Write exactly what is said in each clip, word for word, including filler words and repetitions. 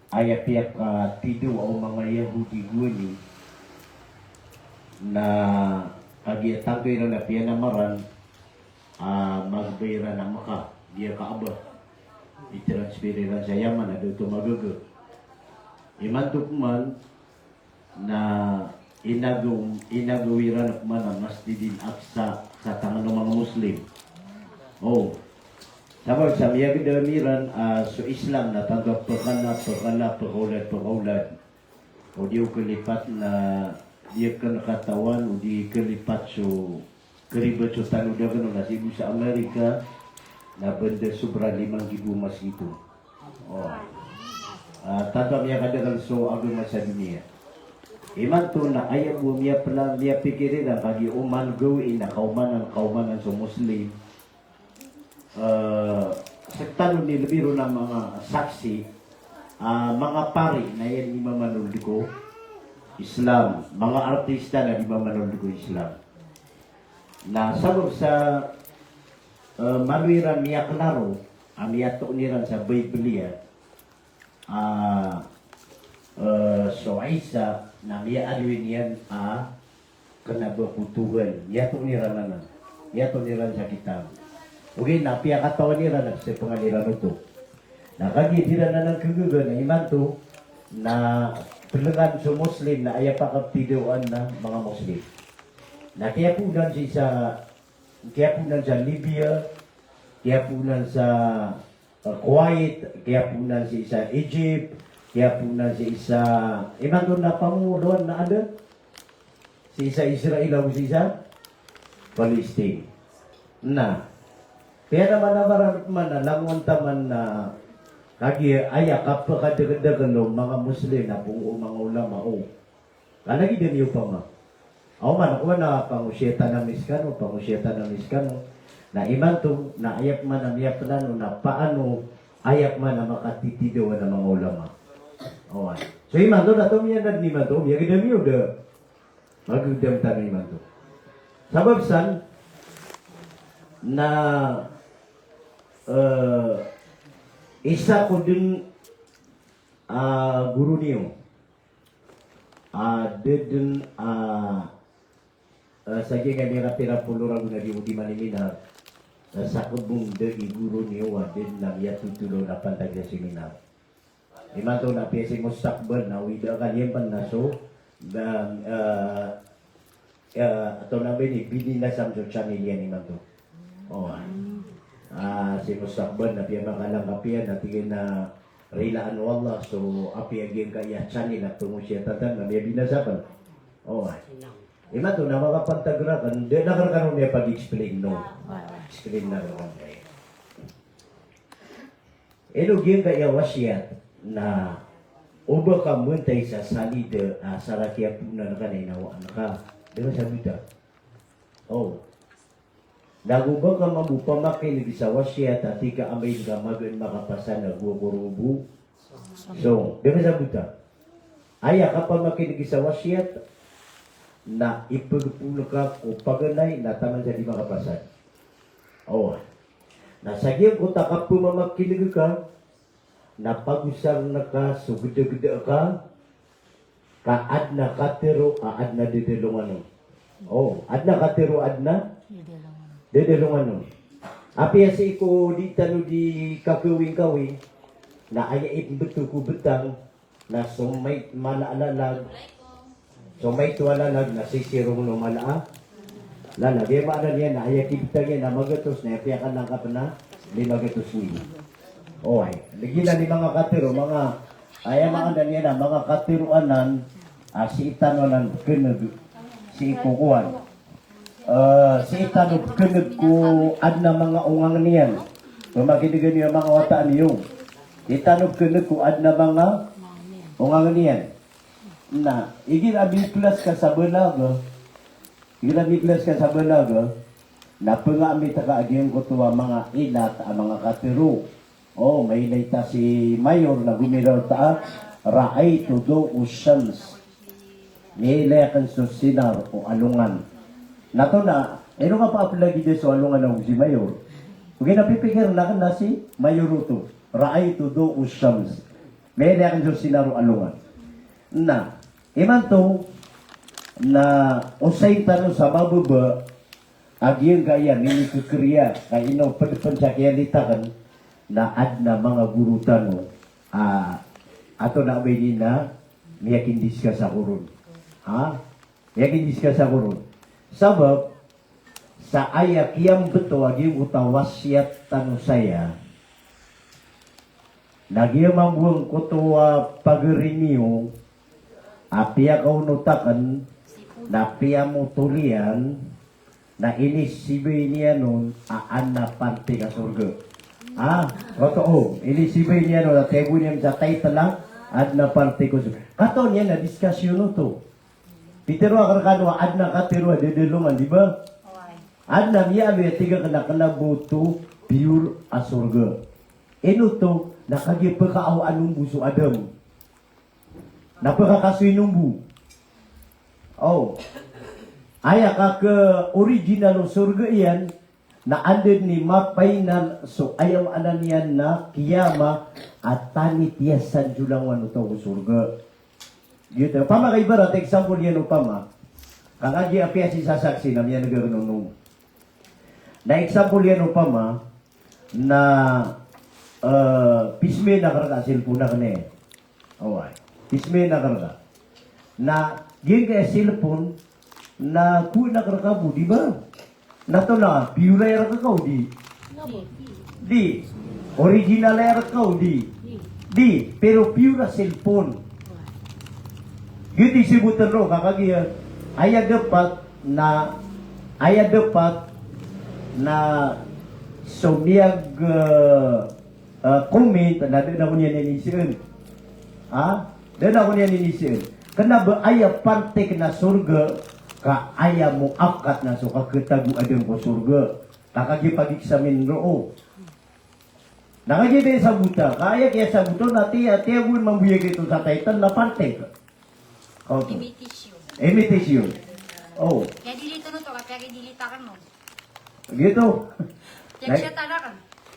Aya piyakatidawa o manga Yahudi gowani na kagiya tangka iran a piyanamaran a magba iran a Maka, giya Kaaba. I-transfer iran sa Yaman a da oto magaga. Imanto pman na inagaw, inagaw iran pman a Masjidil Aqsa sa tangan o manga Muslim. O, sabap sa miyagdam iran a so Islam na tanto a pkala, pkala, pkaolad, pkaolad. O di o kalipat na di akn katawan o di kalipat so karibat so tano da kn o na sii bo sa Amerika na banda sobra lima nggibo masgit. O. Ah, tanto a miyakadakl so agama sa doniya. Imanto na aya bo a miyapla, miyapikir iran kagiya oman gawii na kaomanan, kaomanan so Muslim. Eh, sktano ni lbi ron a manga saksi, ah, manga pari na aya di mamanold ko Islam, manga artista na di mamanold ko Islam. Na sabap sa, eh, malo iran miyaklaro a miyatoon iran sa Bibliya, ah, eh, so Isa na miyaaloy niyan a kna ba ko Tohan. Miyatoon iran anan. Miyatoon iran sa kitab. Ogaid na piyakatawan iran a pzapngan iran oto. Na kagiya di ran anan khagaga na imanto na plngan so Muslim na aya pakaptidawaan na manga Muslim. Na kiyapoonan sii sa, kiyapoonan sa Libya, kiyapoonan sa, eh, Kuwait, kiyapoonan sii sa Egypt, kiyapoonan sii sa, imanto na pangoloan na ada sii sa Israel ago sii sa Palestine. Na, kaya naman a mararap man na langon taman na kagiya aya kapakadakdakl o manga Muslim na phoon o manga ulama o. Ka lagid iyan i opama. Aw man, kowan a pangosiyatan ami skano, pangosiyatan ami skano. Na imanto, na aya pman a miyaplano, na paano aya pman a makatitidawa na manga ulama. Oway. So imanto, na to miyanad imanto, miyagdam iyo da. Magdam tano imanto. Sabap san, na, eh, isa ko dn, ah, goro niyo. Ah, da dn, ah, ah, sa giyangkaya pira polo ragon a di o di maniminar. Ah, sa kbong da i goro niyo a da dn a miyatotolo na pantag sa seminar. Imanto na apiya si Mustaqbal na o ida ka niyan pn na so, na, ah, ah, ato na ba ini, bininasa so channel iyan imanto. O, ah, si Mustaqbal na apiya makalang ka apiya na tig iyan a rilaan o Allah so apiya giyangkaya channel a pangosiyatan tano na miyabinasa pn. O, ah. Imanto na makapantag rakn, da na rkano miyapag-explain, no? Explain na rkano. Ino giyangkaya wasiyat na o ba ka mbntay sa salid a sa ra kiyapoonan ka na inawaan ka. Da ka sabota. O. Nago ba ka mambo pamakin'g sa wasiyat a tig ka amay ka magaan makapasad na go ko robo. So, da ka sabota. Aya kapamakin'g sa wasiyat na ipagpoon ka ko paganay na taman sa di makapasad. O. Na sa giyangkoto a kapamamakin'g ka, na pagosarn ka so gdagda ka, ka adn a katharo a adn a dadalongan on. O, adn a katharo a adn a dadalongan on. Apiya sii ko di tano di kakawingkawing, na aya imbto ko btang, na so maito mala a lalag, so maito a lalag na sisirong o mala a lalag. Aya maana niyan na aya kibtang iyan na magatos na aya piyakalangkap na lima gatos niyan. Oway, lagid anan i manga katharo, manga, aya maana niyan na manga katharo anan, ah, sii tano anan pkn'g, sii ko kowan. Eh, sii tano pkn'g ko adn a manga ongangn iyan. Pamakin'ga niyo a manga wata niyo. Sii tano pkn'g ko adn a manga ongangn iyan. Na, igira a miplas ka sa balaga, igira a miplas ka sa balaga, na pngamit ka a giyangkoto a manga ilat a manga katharo. O, mailay ta si Mayor na gomiraw ta a, "Ra'aytu daw'u shams." Miyailay akn so sinar o alongan. Na to na, ino ka pa apelagi di so alongan a o si Mayor. Ogaid na pipikirn akn na si Mayor oto. "Ra'aytu daw'u shams." Miyariya akn so sinaro alongan. Na imanto na osayin tano sa mababa a giyangkaya minikikriya ka ino pd pn sa kiyalita akn na adn a manga goro tano a ato na ba ini na miyakindiskas ako ron. Ha? Miyakindiskas ako ron. Sabap sa aya kiyambto a giyangkoto a wasiyat tano saya na giya mambo angkoto a pagari niyo a piyakaonot akn na piyamotol iyan na inisibay niyan on a adn a parti ka sorga. Ah, totoo. Inisibay niyan on a tiyago niyan sa title a adn a parti ka sorga. Katawan iyan na diskasyon oto. Pitharo akn rkano a adn a katharo a da dn alongan, di ba? Adn a miyaaloy a tig akn a kna ba oto pure a sorga. Ino oto? Na kagiya pkhaawaan on bo so Adam na pkhakasoy on bo. O. Aya ka k-original o sorga iyan na anda dn i mapainal so aya maana niyan na kiyama a tanit iyan san so langowan o taw ko sorga. Giyoto. Opama ka ibarat, example iyan opama. Ka kagiya apiya si sasaksi na miyan'g akn on. Na example iyan opama na, eh, pismen akn rka, cellphone akn iyan. Oway. Pismen akn rka. Na giyangkaya cellphone na kowaan akn rka bo, di ba? Na oto na pure a aya rka o di? Di. Original a aya rka o di? Di. Pero pure a cellphone. Giyoto i sabotn roo ka kagiya aya dapat na, aya dapat na so miyag, eh, eh, comment na da dn ako niyan inisaan. Ha? Da dn ako niyan inisaan. Kna ba aya parti akn a sorga ka aya moakat na so kakatagoa dn ko sorga. Ka kagiya pag-examine roo. Na kagiya da sabota, ka aya kiyasabota na tiya, tiyagoan mambo iyan giyoto sa title na parti. Kaoto. Imitation. Imitation. O. Kaya delete on oto, kaya delete akn on. Giyoto. Piyagshatan akn.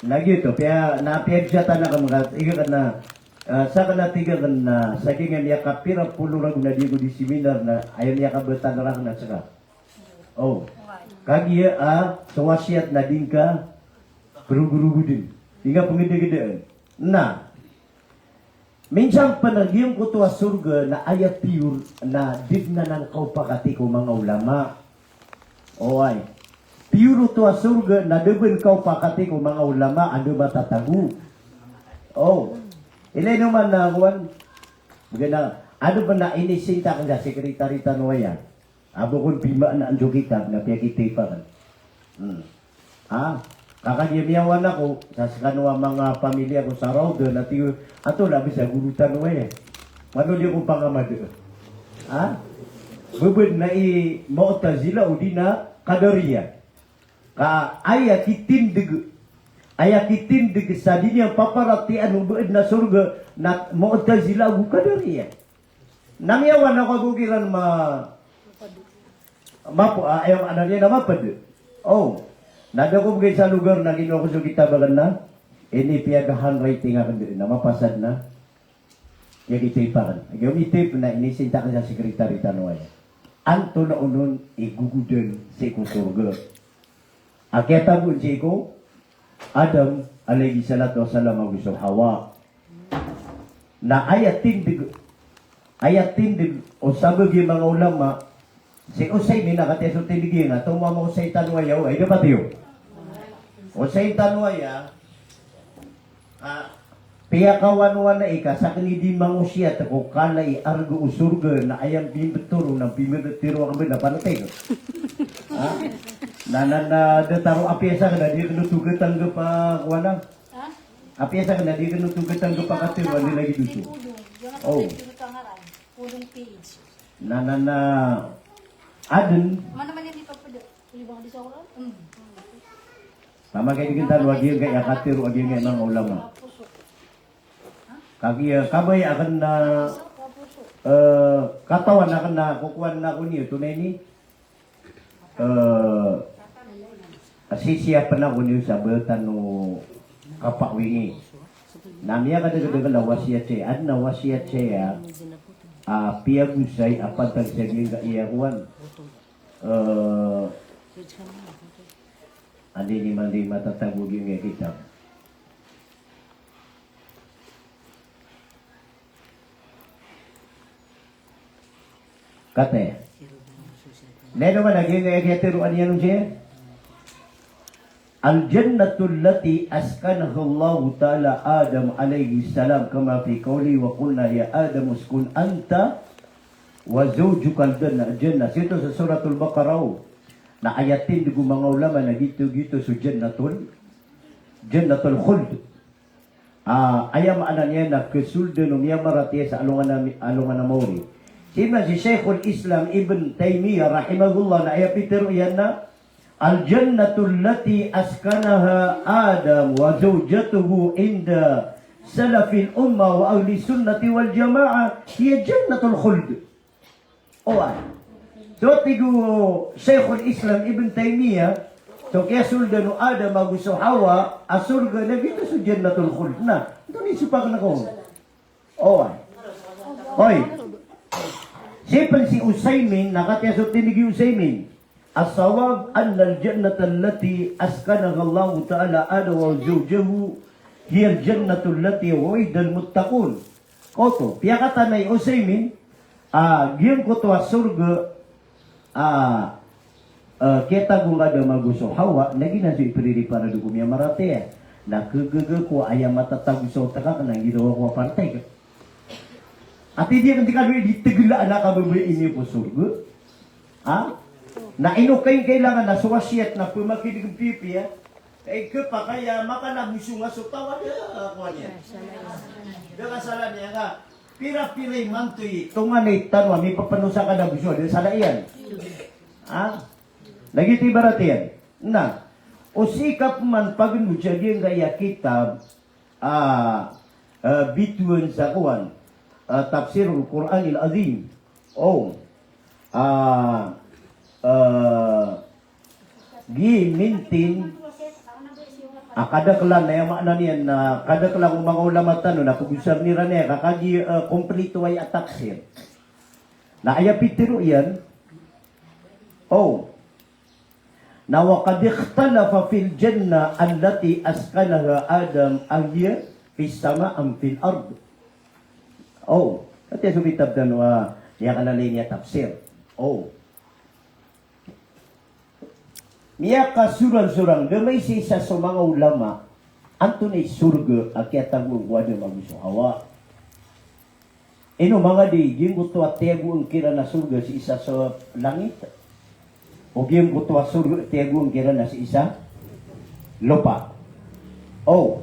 Na giyoto, piya, na piyagshatan akn, ka tig akn na, ah, sakn a tig akn na, sa giyangkaya miyakapira polo ragon a di ako di seminar na, aya miyakabtad rakn na ska. O. Kagiya, ah, so wasiyat na di ngka progorogod dn. Di ngka pngdagdaan. Na, minsan pn a giyangkoto a sorga na aya pure na di dn anan kaopakati ko manga ulama. Oway. Pure oto a sorga na da dn kaopakati ko manga ulama, anda matatago. O. Ilay niyo man na kowan. Bgan a, anda pn a inisinta akn sa secretary tano aya. Abo kon pimaanaan so kitab na piyakitaypa akn. Hmm. Ah, ka kagiya miyawan ako sa skano a manga pamilya ko sa Rawda na tig o, antonaa bs a goro tano aya? Mano di ako pangamada. Ah? Ba bad na i Mu'tazila odi na Qadariyah. Ka aya kitindg, aya kitindg sa di niyan paparatiyayaan o ba adn a sorga na Mu'tazila ago Qadariyah. Na miyawan ako ago kiran ma, mapo, ah, aya maana niyan na mapd. O. Na da ako bgay sa lugar na kinowa ko so kitab akn na, inipiyag-handwriting akn dn na mapasad na. Aya kitaypa akn. Aya kitaypa na inisinta akn sa secretary tano aya. Antonaa onon i gogodan sii ko sorga? A kiyatagoan sii ko Adam alayhis salatu wassalam ago so Hawa. Na aya tindg, aya tindg o sabagi manga ulama, si Usaymin na katiya so tindg iyan na tomo a ma-Usaymin tano aya, o, ay dapat iyo. Usaymin tano aya, ah, piyakawanwanai ka, sakn i di mangosiyat ko kala i arga o sorga na aya mbtoro na mbtoro akn ba na panatay ka. Ha? Na, na, na, da taro apiya sakn a di akn oto gatang gapa kowan a. Ha? Apiya sakn a di akn oto gatang gapa katero a di lagi doso. O. Na, na, na, adn. Mana man yan di papada. Di ba di sa Quran? Hmm. Tama kay di kn tano a giyangkaya katero a giyangkaya manga ulama. Kagiya, eh, kabaya akn na, eh, katawan akn na kokowan ako niyo, tonaa ini, eh, sisiyapn ako niyo sa ba tano kapawingi. Na miyakadakdakl a wasiyat saya, adn a wasiyat saya a piyagosay a pantag sa giyangkaya kowan. Eh, anda ini man di matatago giyangkaya kitab. Kate. Leno man lagi nga aya tero aniyan on siya. Al-jannatu allati askanaha Allahu ta'ala Adam alayhi salam kama fi qawli wa qulna ya Adam uskun anta wa zawjuka al-jannah. Jannah. Sito sa Suratul Baqarah. Na aya tindg o manga ulama na giyoto, giyoto so jannatul, jannatul khuld. Ah, aya maana niyan na kasoldan o miyamaratiyaya sa alongan a mi-, alongan a maori. Sii man si Shaykhul Islam Ibn Taymiyyah rahimahullah na aya pitero iyan na, "Al-jannatu allati askanaha Adam wa zawjatuhu inda salafil ummah wa ahli sunnati wal jamaah hiya jannatul khuld." Oway. So, tig o Shaykhul Islam Ibn Taymiyyah, so kiyasoldan o Adam ago so Hawa a sorga na giyoto so jannatul khuld. Na, antonaa i sopak na ko? Oway. Oy. Sii pn si Uthaymin, na katii so tindg i Uthaymin. As-sawab anna al-jannata allati askanaha Allahu ta'ala Adam wa zawjahu hiya al-jannatu allati wu'ida al-muttaqun. Koto, piyakatana i Uthaymin, ah, giyangkoto a sorga, ah, ah, kiyatago o Adam ago so Hawa, na giyanan so ipririparado ko miyamaratiyaya. Na kagaga ko aya matatago sa otak akn na ginawa ko a partek. Ati di akn di kado i di tglaan a kababayai niyo ko sorga. Ha? Na ino kay kailangan na so wasiyat na pmakin'g pipiya. Ay, khapakay a makanago so nga so taw a da, kowan iyan. Da kasala niyan ka. Pira-pira imanto i tonganay tano a mipapanosa ka da bo so da sala iyan. Ha? Lagid o ibarat iyan. Na, o sii ka pman pagndod sa giyangkaya kitab, ah, ah, bitowan sa kowan, ah, Tafsirul Qur'anil Azim. O. Ah, ah, gimintin, ah, kadaklan, aya maana niyan na kadaklan o manga ulama tano na pagosarn iran aya ka kagiya, ah, komplito aya a tafsir. Na aya pitero iyan, o, na wa qad ikhtalafa fil jannah allati askanaha Adam ahiya fis sama am fil ard. O, katiya so kitab tano a miyakalalay niyan a tafsir. O. Miyakasorang-sorang, da maisaisa so manga ulama, antonaa i sorga a kiyatagoan ko Adam ago so Hawa. Ino manga di, giyangkoto a tiyagoan kiran a sorga sii sa, sa langit. O giyangkoto a sorga tiyagoan kiran a sii sa lopa. O.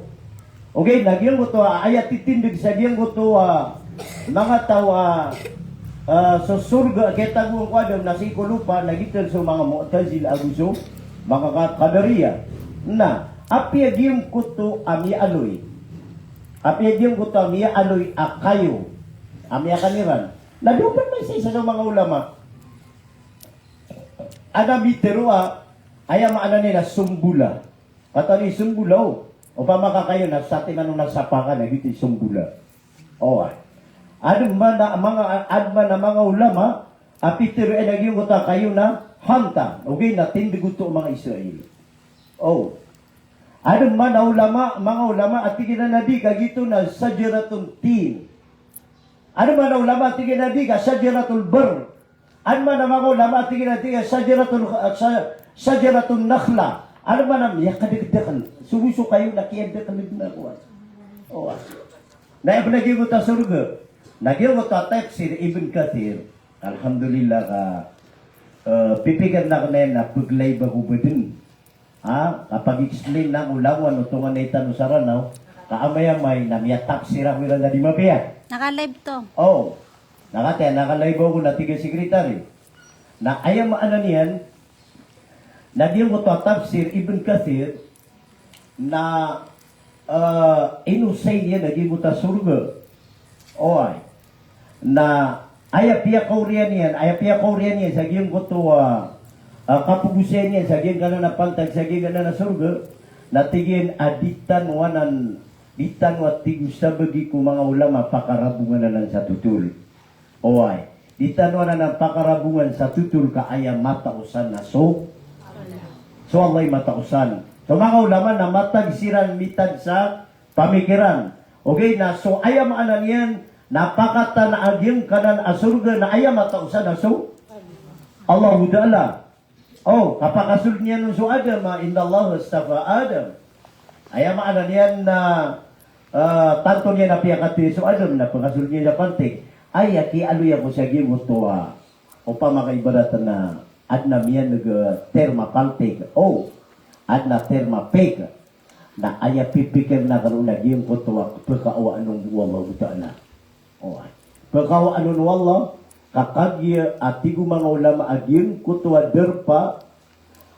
Ogaid na giyangkoto a aya titindg sa giyangkoto a manga taw a, ah, so sorga a kiyatagoan ko Adam na sii ko lopa na giyoto so manga Mu'tazilah ago so manga Qa-, Qadariyah. Na, apiya giyangkoto a miyaaloy. Apiya giyangkoto a miyaaloy a kayo a miyakan iran. Na da pn maisaisa so manga ulama. Adn a mitharo a, aya maana niyan na sombola. Katawan iyo i sombola, o. Opama ka kayo na satiman o na sapa ka na giyoto i sombola. O, a. Adn man a manga, adn man a manga ulama a pitharo iyan a giyangkoto a kayo na hanta. Ogaid na tindg oto o manga Israel. O. Adn man a ulama, manga ulama a tig iran a di ka giyoto na shajaratun tin. Adn man a ulama a tig iran a di ka shajaratul barr. Adn man a manga ulama a tig iran a di ka shajaratul, ah, sha-, shajaratul nakhla. Adn man a miyakadakdakl. So bo so kayo na kiyadakl dn a kowan. O, a. Na aya pn a giyangkoto a sorga. Na giyangkoto a tafsir Ibn Kathir. Alhamdulillah ka, eh, pipikirn akn iyan na pag-live ako ba dn. Ha, kapag-explain na ko langowan o tonganay tano sa Ranaw, ka amay-amay na miyatafsir ako iran na di mapiya. Naka-live to. O. Na katii, naka-live ako na tig a secretary. Na aya maana niyan, na giyangkoto a tafsir Ibn Kathir, na, eh, inosay niyan a giyangkoto a sorga. Oway. Na aya piyakaoriyan iyan, aya piyakaoriyan iyan sa giyangkoto a, ah, kapogosayan iyan sa giyangkanan a pantag, sa giyangkanan a sorga, na tig iyan a di tano anan, Di tano a tig o sabagi ko manga ulama pakarabongan anan sa totol. Oway. Di tano anan pakarabongan sa totol ka aya matao san na so, so Allah i matao san. So manga ulama na matag siran mitad sa pamikiran. Ogaid na so aya maana niyan na pakatan a giyangkanan a sorga na aya matao san na so Allahu Ta'ala. O, kapakasold iyan on so Adam, a, "Innallaha astafa Adam." Aya maana niyan na, ah, tanto niyan a piyakathay so Adam na pakasold iyan sa paltik. Aya kiyaaloy ako sa giyangkoto a, opama ka ibarat na adn a miyan'g, eh, term a paltik. O, adn a term a peg. Na aya pipikirn akn on na giyangkoto a pkhaawaan on o Allahu Ta'ala. Oway. Pkhaawaan on o Allah, ka kagiya a tig o manga ulama a giyangkoto a darpa,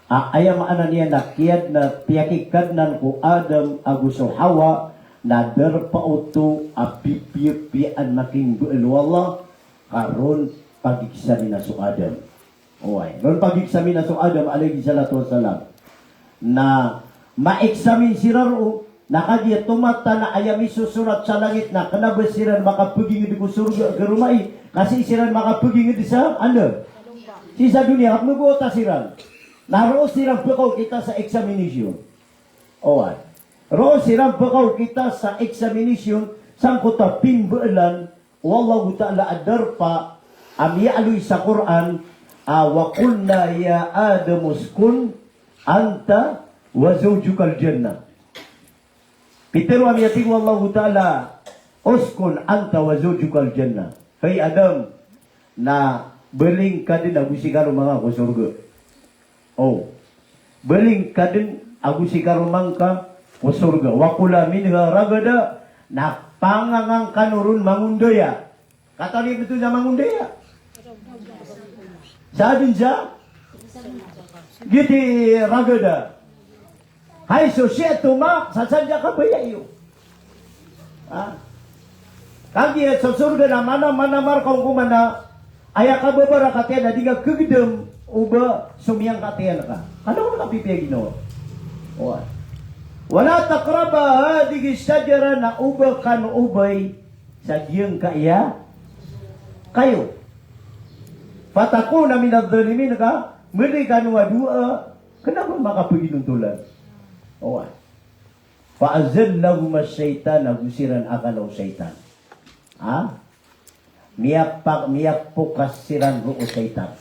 a aya maana niyan na kiyadn a piyakikadnan ko Adam ago so Hawa, na darpa oto a pipiyapiyaan na kingbaal o Allah, ka ron pagiksamina so Adam. Oway, ron pagiksamina so Adam alayhis salatu wassalam. Na maiksamin siran roo, na kagiya tomata na aya misosorat sa langit na kna ba siran makapagingd ko sorga a karoma i, ka sii siran makapagingd sa, anda? Sii sa doniya, ka pmbowata siran. Na roo siran pkaokita sa examination. Oway. Roo siran pkaokita sa examination, sangkoto a pimbaalan o Allahu Ta'ala a darpa a miyaaloy sa Qur'an, a, "Wa qulna ya Adamu uskun anta wa zawjukal jannah." Pitharo ami, a tig o Allahu Ta'ala, "Uskun anta wa zawjukal jannah." Hay Adam, na baling ka dn ago si karoma ngka ko sorga. O. Baling ka dn ago si karoma ngka ko sorga. "Wa kula minha ragada," na pangangan kano ron mangondaya. Katawan iyo btho sa mangondaya? Sa adn sa? Giyoto i ragada. Haythu shi'tuma, sa sadn sa kabaya iyo. Ha? Kagiya so sorga na mana, mana marka on ko mana, aya kababarakat iyan na di ngka kagdam o ba somiyangkat iyan ka. Kna o kapipiya ginawa. Oway. "Wala taqraba hadhihi shajarah," na o ba kano obay sa giyangkaya kayo. "Fatakuna minadh dhalimin," ka mdi kano a dowa, kna ba makapaginontolan. Oway. "Fa azallahuma shaytan," na go siran akala o shaytan. Ha? Miyapa-, miyapokas siran roo o shaytan.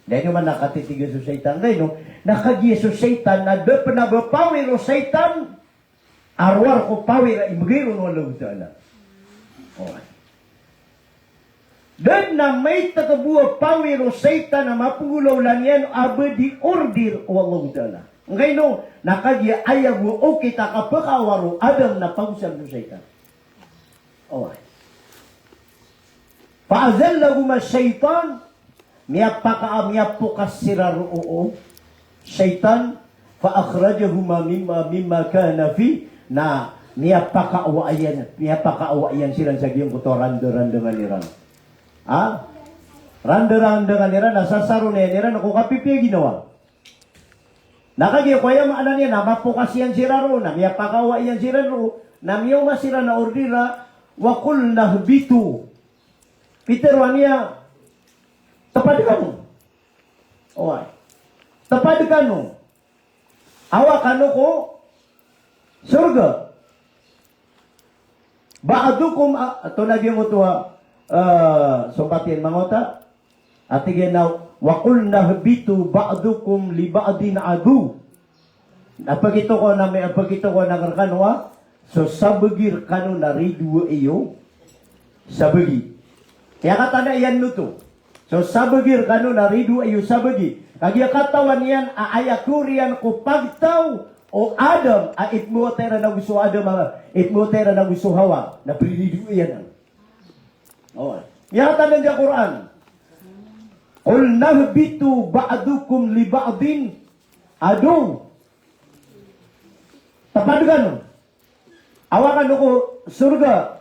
Da niyo man na katitiga so shaytan. Ngkaino, na kagiya so shaytan, na da pn a ba power o shaytan a rowar ko power a imbgay ron o Allahu Ta'ala. Oway. Da dn a maitk bo a power o shaytan a mapnggolawla niyan a ba di order o Allahu Ta'ala. Ngkaino, na kagiya aya bo a okit a kapkhaawar o Adam na pagosay so shaytan. Oway. "Fa azallahuma shaytan," miyapaka-, miyapokas siran roo o shaytan, "fa akhrajahuma mimma, mimma kana fih," na miyapakaawa iyan, miyapakaawa iyan siran sa giyangkoto a randarandangan iran. Ha? Randarandangan iran, na sasaronayan iran ko kapipiya ginawa. Na kagiya ko aya maana niyan na mapokas iyan siran roo, na miyapakaawa iyan siran roo, na miyaoma siran a order a, "Wa qulna ihbitu." Pitharo ami a, "Tpad kano." Oway. "Tpad kano. Awa kano ko sorga." Ba'dukum, a, oto na giyangkoto a, a, sompatan mangota. A tig iyan a, "Wa qulna ihbitu ba'dukum li ba'din aduww." Na pagitoko na mi-, pagitoko na rkano a, so sabagi rkano na ridoay iyo sabagi. Kiyakatana iyan oto. So sabagi rkano na ridoay iyo sabagi. Kagiya katawan iyan a aya koriyan ko pagtaw o Adam, a ipmbowata iran ago so Adam, a ipmbowata iran ago so Hawa, na priridoay iyan. Oway. Miyakatana sa Qur'an. "Qulna ihbitu ba'dukum li ba'din aduww." Tpad kano. Awa kano ko sorga.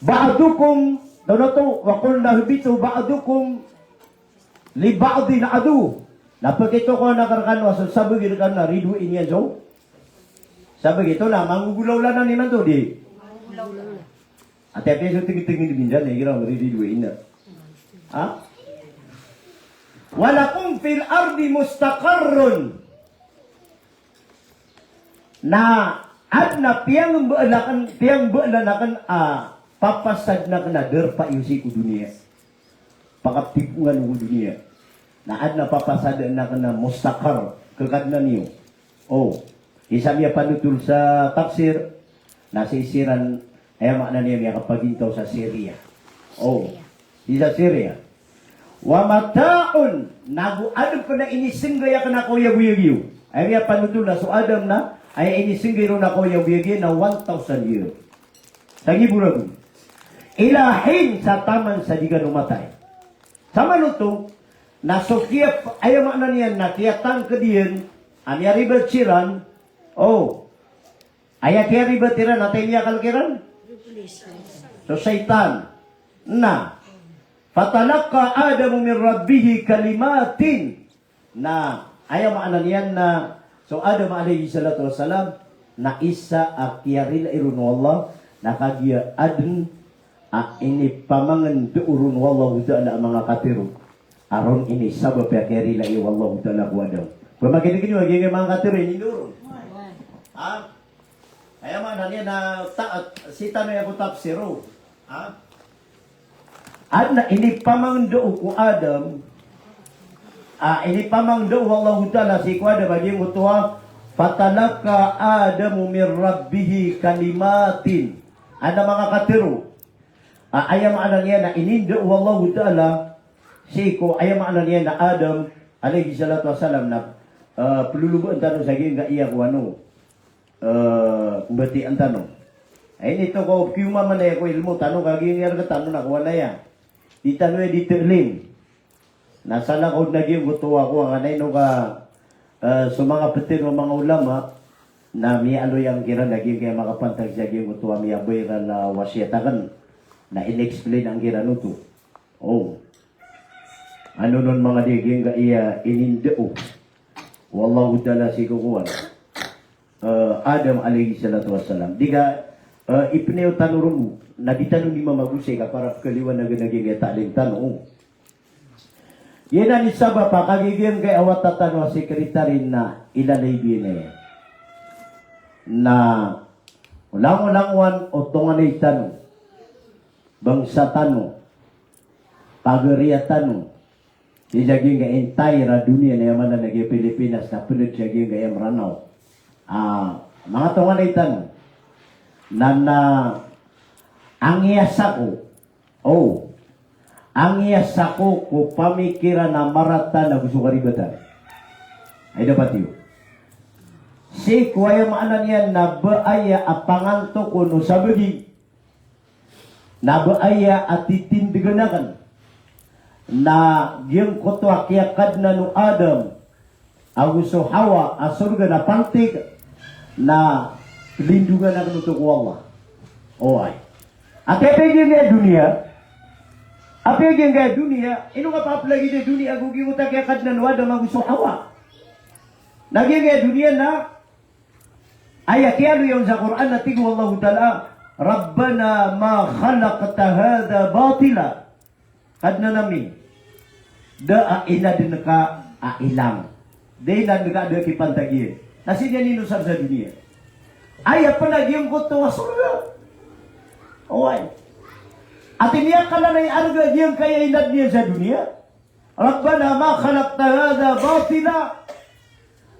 Ba'dukum, dawna to, "Wa qulna ihbitu ba'dukum li ba'din aduww." Na pagitoko na rkano a so sabagi rkano na ridoay niyan so Sabagi to na manggogolawla nan imanto di. Ati apiya so tengteng di bindan na igira mari di dowa ina. Ha? Walakum fil ardi mustaqarrun. Na adn a piyangmbaalan akn, piyangmbaalan akn a papasadn akn a darpa iyo sii ko doniya. Pakaptipongan ko doniya. Na adn a papasadn akn a mustaqar, kekadnan iyo. O, isa miyapanotol sa tafsir, na sii siran, aya maana niyan miyakapagintaw sa Syria. O, isa Syria. Wa mata'un, nago adn pn a inisenggay akn a kaoyagoyag iyo. Aya miyapanotol na so Adam na, aya inisenggay ron a kaoyagoyag iyo na one thousand year. Sa ngibo ragon. Ila hin, sa taman sa di kano matay. Sa manoto, na so kiya, aya maana niyan na kiyatangkd iyan a miyaribat siran, o, aya kiyaribat iran, antaa i miyakal kiran? So shaytan. Na, fatalaqqa Adamu min rabbihi kalimatin. Na, aya maana niyan na so Adam alayhis salatu wassalam, na isa a kiyarilai ron o Allah, na kagiya adn a inipamangndao ron o Allahu Ta'ala a manga katharo. A ron inisabap a kiyarilai o Allahu Ta'ala ko Adam. Pamakinegen iyo a giyangkai a manga katharo a inindao ron. Ha? Aya maana niyan na ta-, sii tano aya ko tafsir o. Ha? Adn a inipamangndao ko Adam. A, inipamangndao o Allahu Ta'ala sii ko Adam a giyangkoto a, fatalaqqa Adamu min rabbihi kalimatin. Adn a manga katharo. A, aya maana niyan na inindao o Allahu Ta'ala sii ko, aya maana niyan na Adam alayhis salatu wassalam na, eh, plolobaan tano sa giyangkaya ko ano, eh, mbatian tano. Ay, nito ko kiyomaman aya ko ilmo tano, kagiya rktano na kowan aya. Di tano aya di ta'lim. Na salakaw na giyangkoto a kowan, anay no ka, eh, so manga ptn o manga ulama, na miyaaloy angkiran a giyangkaya makapantag sa giyangkoto a miyabay iran a wasiyat akn. Na in-explain angkiran oto. O. Ano non manga di giyangkaya inindao o Allahu Ta'ala sii ko kowan, eh, Adam alayhis salatu wassalam. Di ka, eh, ipneo tano ron, na di tano di mamagosay ka para pkhaliwanagan a giyangkaya ta'lim tano. O. Giyanan i sabap a kagiya giyangkaya a wata tano a secretary na ilalay biyan aya. Na langolangowan o tonganay tano, bangsa tano, pagariya tano, sii sa giyangkai a entire a doniya na aya maana niyan a giya Pilipinas na pnd sa giyangkai a Mranaw. A, manga tonganay tano. Na, na, angiyasa ko. O. Angiyasa ko ko pamikiran a marata na go so karibatan. Ay dapat iyo. Sii ko aya maana niyan na ba aya a panganto ko no sabagi. Na ba aya a titindgan akn na giyangkoto a kiyakadnan o Adam ago so Hawa a sorga na pantig, na lindongan akn oto ko Allah. Oway. Ati apiya giyangkaya doniya, apiya giyangkaya doniya, ino ka paplagid a doniya ago giyangkoto a kiyakadnan o Adam ago so Hawa. Na giyangkaya doniya na aya kiyaaloy on sa Qur'an na tig o Allahu Ta'ala, "Rabbana ma khalaqta hadha batila." Kadnan ami, da a inadn ka a ilang. Da inadn ka a da kipantagi. Na sii niyan inosar sa doniya. Aya pn a giyangkoto a sorga. Oway. Ati miyakalalay arga a giyangkaya inadn iyan sa doniya. Rabbana ma khalaqta hadha batila.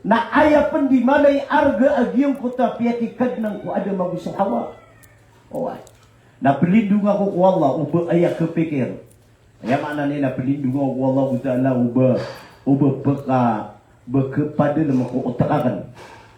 Na aya pn di malay arga a giyangkoto a piyakikadnan ko Adam ago so Hawa. Oway. Na plindong ako ko Allah o ba aya kapikir. Aya maana niyan na plindong ako ko Allah Ta'ala o ba, o ba pka, ba kapadalm ko otak akn.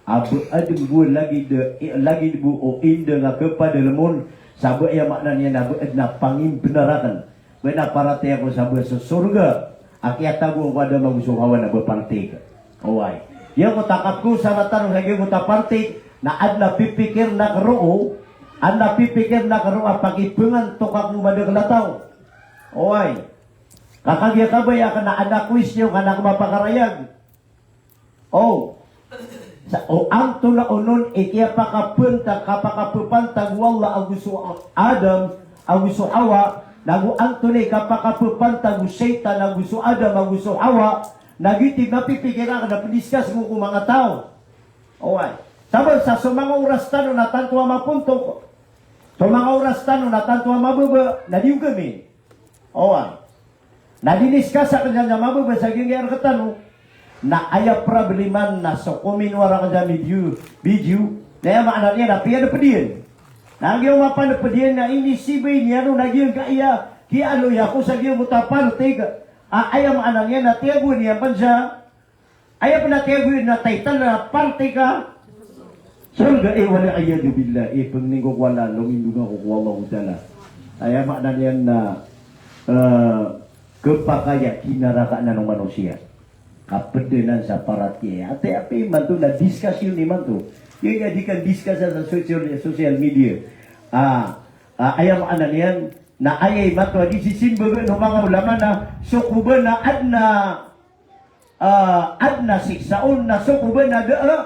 A ba adn bo lagid, lagid bo o indang a kapadalm on, sa ba aya maana niyan na ba adn a pangimbnar akn. Ba na paratiyaya ko sa ba so sorga a kiyatagoan ko Adam ago so Hawa na ba partig. Oway. Giyangkoto a kapkosara tano sa giyangkoto a partig, na adn a pipikir na karo, adn a pipikir na karo a pakibangan to ka ko madakl a taw. Oway. Ka kagiya kabaya akn na adn a question ka na kmapakarayag. O. Sa, o antonaa onon i kiyapakapantag, kapakapantag o Allah ago so Adam ago so Hawa, nago antonaa i kapakapantag o shaytan ago so Adam ago so Hawa, na giyoto i mapipikir akn na pndiscuss ko manga taw. Oway. Sabap sa so manga oras tano na tanto a mapontok. So manga oras tano na tanto a mababa, na di ogamin. Oway. Na diniscuss akn sa mababa sa giyangkai a rk tano. Na aya problema na so kominowa rakn sa video, video. Na aya maana niyan na piyanpd iyan. Na giya mapanpd iyan na inisibay niyan on na giyangkaya kiyaaloya ko sa giyangkoto a party ka. A, aya maana niyan na tiyagoan iyan pn sa Aya pn a tiyagoan na title na party ka sorga, e, wal iyadhu billah, e, pangnin ko ko Allah, lomindong ako ko Allahu Ta'ala. Aya maana niyan na, eh, kapakay a kinarakaan o manosiya. Kapd anan sa paratiyaya. Ati apiya imanto na discussion imanto. Giya di kan discuss sa social, social media. Ah, ah, aya maana niyan na aya imanto a di sisimbagan o manga ulama na so koba na adn a ah, adn a siksa on na so koba na da, ah,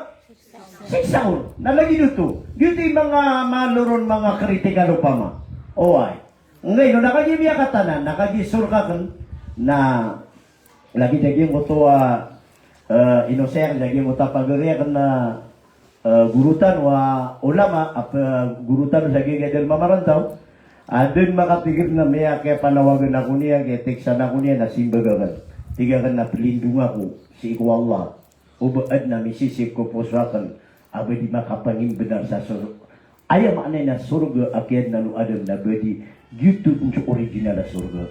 siksa on. Na lagid oto. Giyoto i manga malo ron manga kritikal opama. Oway. Nggaino na kagiya miyakatanan, na kagiya sorga akn, na lagid a giyangkoto a, eh, ino saya, lagid a giyangkoto a pagari akn na eh, goro tano a ulama, a, eh, goro tano sa giyangkai a da marantaw. Adn makatigr na miyakipanawagan ako niyan, kiyateksan ako niyan, na simbag akn. Tig akn na plindong ako sii ko Allah. O ba adn a misisip ko poso akn a ba di makapangimbnar sa sorga. Aya maana niyan na sorga a kiyaadnan o Adam na ba di giyoto dn so original a sorga.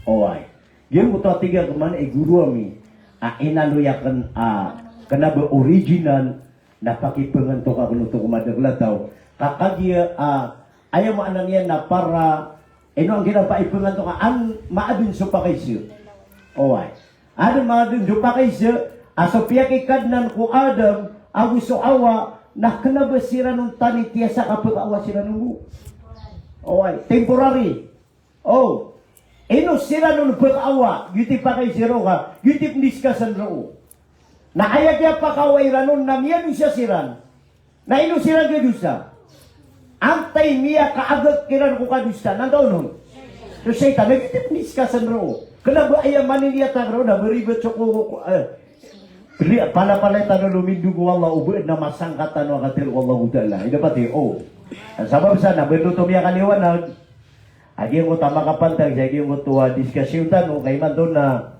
Oway. Giyangkoto a tig akn man i goro ami a inaloy akn a kna ba original na pakipangantok akn oto ko madakl a taw. Ka kagiya, ah, aya maana niyan na para, ino anggiya na pakipangantok a an maadn so pakaiza. Oway. Adn maadn so pakaiza, a so piyakikadnan ko Adam ago so Hawa, na kna ba siran on tani tiyasa ka pkaawa siran on bo. Oway, temporary. O, ino siran on pkaawa, giyoto i pakaiza roo ka, giyoto i pndiscussn roo. Na aya kiyapakaawa iran on na miyadosa siran. Na ino siran kadosa? Antaa i miyakaagak kiran ko kadosa, na antaa onon? So shaytan, na giyoto i pndiscussn roo. Kna ba aya maniniyat akn roo na ba ribat so ko, ko, eh, Pali-, palapalaya tano lomindong ko Allah, o ba adn a masangka tano a katharo o Allahu Ta'ala. Ino pati, o. Sabap sa na ba oto miyakaliwanag a giyangkoto a makapantag sa giyangkoto a discussion tano, ka imanto na,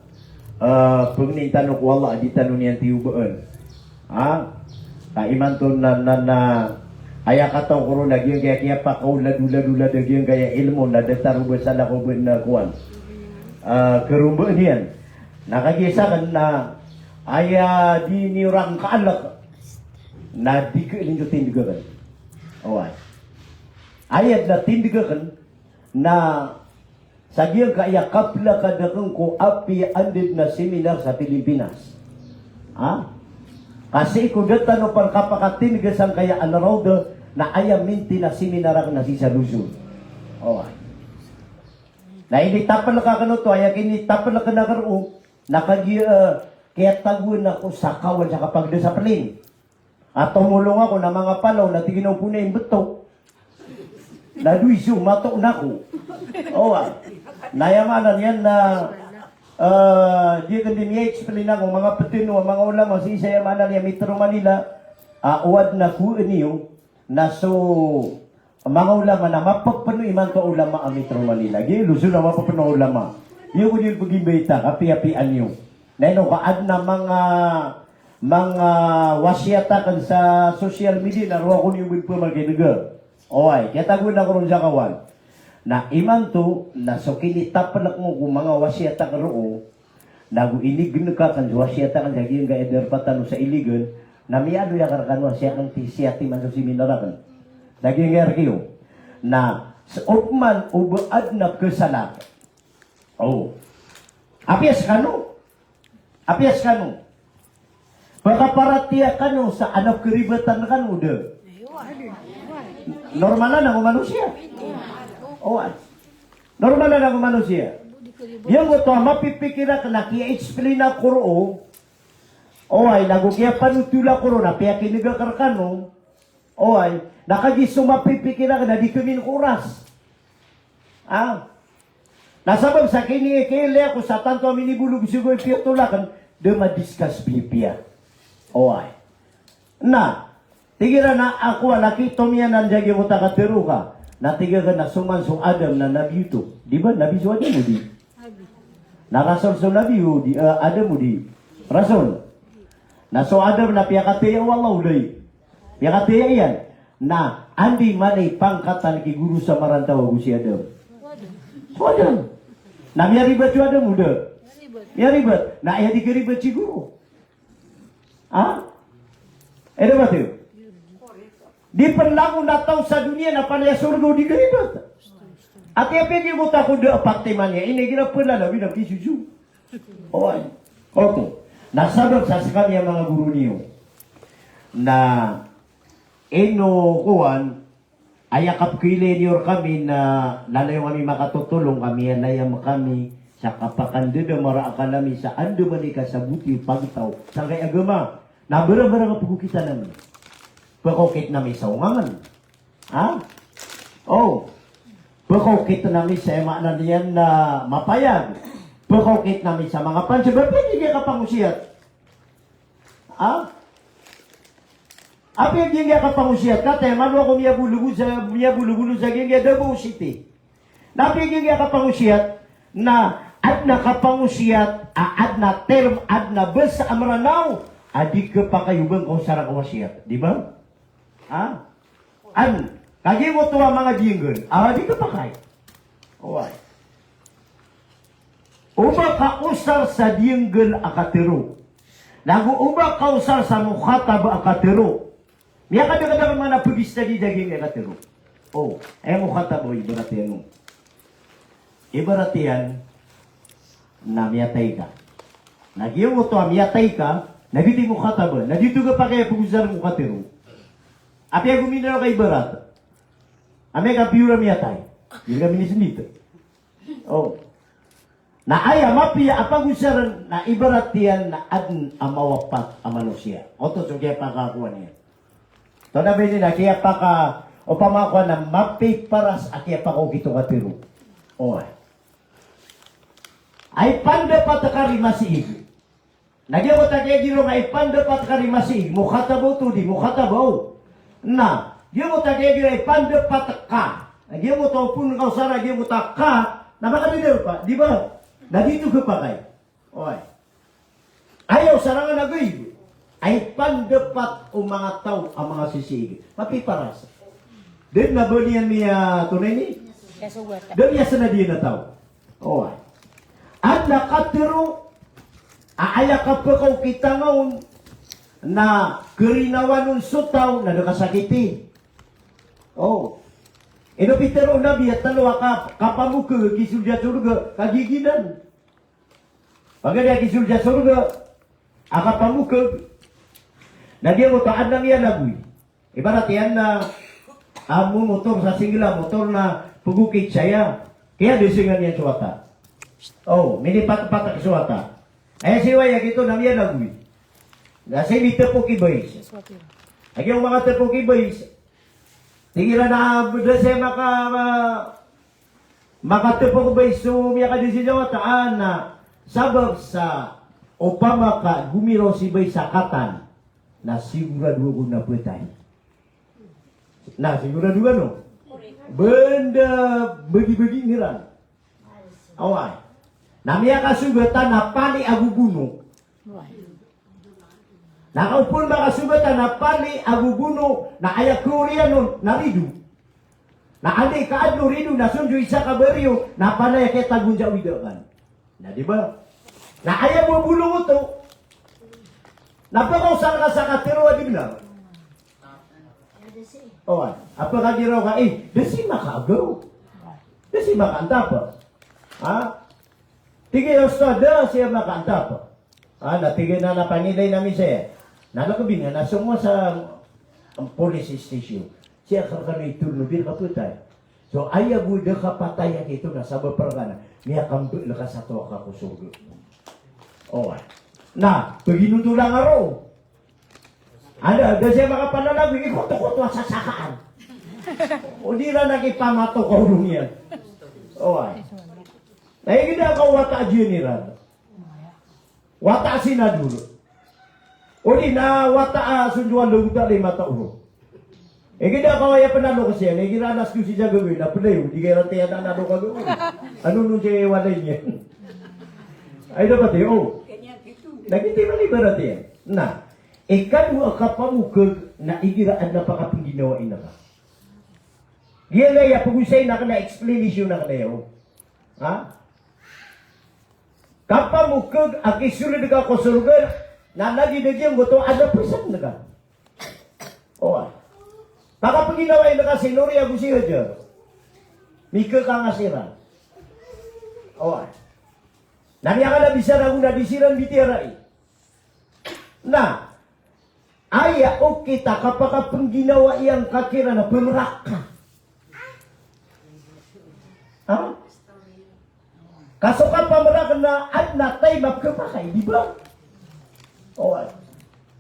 eh, pangnin tano ko Allah a di tano niyan tiyobaan. Ha? Ka imanto na, na, na, aya kataw ko ron a giyangkaya kiyapakaolad-olad-olad a giyangkaya ilmo na datar o ba salakaw o ba adn a kowan. Eh, karombaan iyan. Na kagiya sakn na aya di niyo rakn kaalk na di khailin ko tindg akn. Oway. Aya dn a tindg akn na sa giyangkaya kaplakad akn ko apiya anda dn a seminar sa Pilipinas. Ha? Ka sii ko da tano pn kapakatindg sangkaya Al-Rawdah na aya minti na seminar akn na sii sa Luzon. Oway. Na initaplk akn oto, aya kinitaplkn akn roo, na kagiya, eh, kiyatagoan ako sa kawan sa kapagda sa plane. A tomolong ako na manga palaw na tig iyan a opama na imbto. Na dowa i so mato na ako. Oway. Na aya maana niyan na, eh, di akn dn iya-explain ako, manga ptharoon o manga ulama sii sa aya maana niyan Metro Manila, a, o adn a kowaan iyo, na so manga ulama na mapepeno imanto a ulama a Metro Manila. Giya Luzon na mapepeno a ulama. Iyo ko di pagimbayta, kapiyapiya niyo. Na ino ka adn a manga, manga wasiyat akn sa social media na roo ako niyo bn pmakin'ga. Oway, kiyatagoan ako ron sa kawan. Na imanto, na so kinitaplk ko manga wasiyat akn roo, nago inignk akn so wasiyat akn sa giyangkaya darpa tano sa Iligan, na miyaaloy akn rkano a siyakn ti siyatiman so seminar akn. Sa giyangkaya rk iyo. Na, so opama o ba adn a pkhasalak. O. Apiya skano. Apiya skano. Pkaparatiyaya kano sa adn a pkharibatan rkano, da. Normal anan ko manosiya. Oway. Normal anan ko manosiya. Giyangkoto a mapipikir akn a kiya-explain ako roo, Oway, nago kiyapanotola ko ron a piyakineg akn rkano. Oway, na kagiya so mapipikir akn na di kami nkoras. Ah. Na sabap sa kinikiilay ako sa tanto a minibolog sii ko ipiyotol akn, da madiscuss pipiya. Oway. Na, tig iran a ako a laki tomiyanan diyagi mo ta katharo ka. Na tig akn a so man so Adam na nabi oto. Di ba? Nabi so Adam o di? Na Rasul so Nabi o di, eh, Adam o di? Rasul. Na so Adam na piyakataya o Allah o di? Piyakataya iyan. Na anda i manay pangkatan ki goro sa marantaw ago si Adam? So Adam. Na miyaribat so Adam o da? Miyaribat. Na aya di karibat si goro. Ha? Aya da ba tiyo? Di pn langon a taw sa doniya na palaya sorga o di karibat. Ati apiya giyoto a ko da a pati man iyan, ina igira pn lalawi na kisoso. Oway. Oto. Na sabap sa skami a manga goro niyo. Na ino kowan, aya kapkhailay niyo rkami na lalayon kami makatotolong ka, miyalayam kami sa kapakandadamara akal ami sa andamanaya i kasaboti o pagtaw sangkai agama. Na barang-barang a pgokitan ami. Pkokit nami sa ongangen. Ha? O. Pkokit nami sa aya maana niyan na mapayag. Pkokit nami sa manga pansbab. Apiya giyangkai a kapangosiyat. Ha? Apiya giyangkai a kapangosiyat, kataya man o ako miyabolog sa, miyabolog sa giyangkai a Davao City. Na apiya giyangkai a kapangosiyat, na adn a kapangosiyat a adn a term, adn a basa a Mranaw a di khapakay o ba ngka osara ko wasiyat, di ba? Ha? An, kagiya oto a manga diyanggal a di khapakay. Oway. O ba ka osar sa diyanggal a katharo, nago o ba ka osar sa mukhatab a katharo. Miyakadakadakl man a pag-study diyaging a katharo. O, aya mukhatab o ibarat iyan o. Ibarat iyan na miyatay ka. Na giyoto a miyatay ka, na giyoto i mukhatab, na giyoto khapakay a pag-osar o katharo. Apiya gomindaw ka ibarat. Amay ka piyor a miyatay. Di ka minismit. O. Na aya mapiya a pag-osaren na ibarat iyan na adn a mawapat a manosiya. Oto so kiyapakakowa niyan. Tonaa ba ini na kiyapaka, opama ko na mapiparas a kiyapakaokit o katharo. Oway. Ay pandapat ka ri masiig. Na giyoto a kiyagiraw nga ipandapat ka ri masiig, mukhatab oto di, mukhatab o. Na giyoto a kiyagiraw ipandapat ka. Na giyoto a opama ka osara, giyoto a ka, na makadadalpa, di ba? Na di oto khapakay. Oway. Aya osara nga na ghaib. Ay pandapat o manga taw a manga sisiig. Mapiparas. Da dn a ba niyan miyatonaa ini? Da niyan sanadiyan a taw. Oway. Adn a katharo a aya kapakaokita nga on na karinawan on so taw na da kasakiti. O. Ino pitharo o Nabi a tlo a ka, kapamokg a kisold sa sorga, kagiginan. Paganay a kisold sa sorga a kapamokg. Na giyoto a adn a miyalagoy. Ibarat iyan na, a, momotor sa single a motor na pagokit saya. Kiyadasingan iyan so wata. O, minipatpatak so wata. Aya siwaya giyoto na miyalagoy. Na sii mitpok i bais. Lagid o manga tpok i bais. Tig iran a da saya maka, ma-, makatpok i bais so miyakadasi sa wata, a na sabap sa opama ka gomiraw si bais sa katan. Na sigurado ako na phatay. Na sigurado ka, no? Banda bagi-bagi ngiran. Oway. Na miyakasogatan a pali ago bono. Na kaopama ka sogatan a pali ago bono, na aya khaoriyan on na rido. Na anda i kaadn o rido na sonjo isa ka bariyo, na palaya kiyatagon sa widakan. Na di ba? Na aya bo a bolong oto. Na pakaosar ka sa katharo a di bnar. O, a pkagiraw ka, eh, da sii makaagaw. Da sii makaantap. Ha? Tig iyan a ustadh, da sii makaantap. A, na tig iyan a pangilay ami saya. Na lkbin a na songowa sa, um, police station. Sii a karkano i Chernobyl, kapatay. So, aya bo da kapatay a giyoto na sabap rkano, miyakambal ka sa towa ka ko sorga. Oway. Na paginotolan nga roo. Anda, da siya makapananagoy, ikotokoto a sasakaan. O di ran a kipamatok a olo niyan. Oway. Na igira ka wata a jiyaniran. Wata a senador. O di na wata a sonjowan lagota lay mata oro. Igira ka waya pananok siyan, igira alas dosi sa gawii, na pelayo, di ka iran tiyan a nanok a gawii. Ano non siya walay niyan? Ay, dapat eh, o. Lagid iyan man ibarat iyan. Na, ikadowa a kapamokeg na igira adn a pakapngginawai ngka. Giyangkaya pagosay akn na explanation akn aya, o. Ha? Kapamokeg a kisold ka ko sorga, na lagid a giyangkoto adn a psakn ka. Oway. Pakapngginawai ngka si Nori ago si Hajar. Mikakanga siran. Oway. Na miyakalabi sa ragon a di siran mbitiyarai. Na aya okit a kapakapngginawai ngka kiran na pmrak ka. Ha? Ka so kapamrak na adn a time a pkhapakay, di ba? Oway.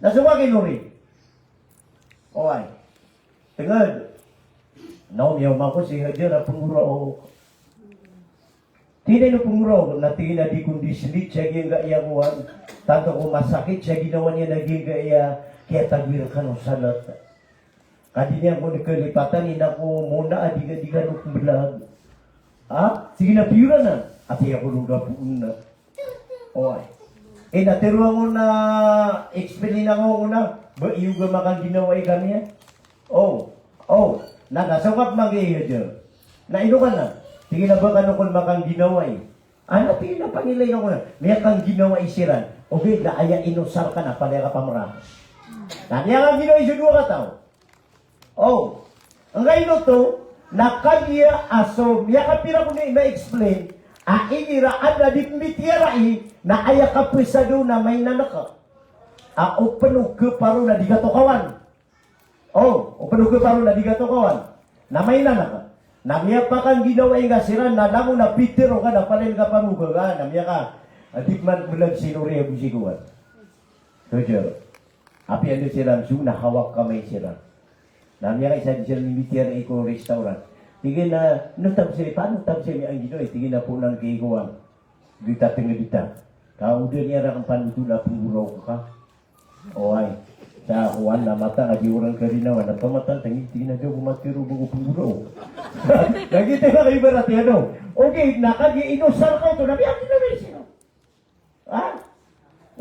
Na so ka ki Nori. Oway. Tngd. Na omiyaoma ko si Hajar a pnggorao. Tig iyan a pnggorao, na tig iyan a di kon di slit sa giyangkaya kowan. Tanto ko masakit sa ginawa niyan a giyangkaya kiyatagwi rkano salat. Ka di niyan kon kalipatan, ina ko mona a di ka, di kano kmblad. Ha? Sige na, piyoran na. Ati ako longga poon na. Oway. Eh, na tero ako na, explain ako na. Ba iyo ka makangginawai kami, ha? O. O. Na, na, songkat man ki Hajar. Na ino ka na? Tig iyan a ba kano kon makangginawai. Ana, tig iyan a pangilay ako na. Miyakangginawai siran. Okay, na aya inosar ka na palaya kapamrak. Na miyakangginawai so dowa kataw. O, angkaino oto, na kagiya a so miyakapira ko di ma-explain a igira adn a di pmbitiyarai na aya kapasad on na mainan ka. A o pn o kaparo na di katokawan. O, o pn o kaparo na di katokawan. Na mainan ka. Na miyapakangginawai ngka siran na langon a pitharo ka na palaya kapamokeg ka na miyaka, a di pman blag si Nori ago si kowan. Roger. Apiya anda siran so na hawak kamay siran. Na miyakaisa di siran mbitiyarai ko restaurant. Tig iyan a, "No tab sir, paano tab sir miyangginawai?" Tig iyan a, "Poon angkai kowan. Di ta tngd ta." Ka o da niyan rakn panothol a pnggorao ka. Oway. Sa kowan na matang a di orang karinawan na pamatang tangid, tig iyan a, "Di ako matero bo ko pnggorao." Lagid iyan a ibarat iyan, no? Okay, na kagiya inosar ka oto na miyangginawai siran. Ha?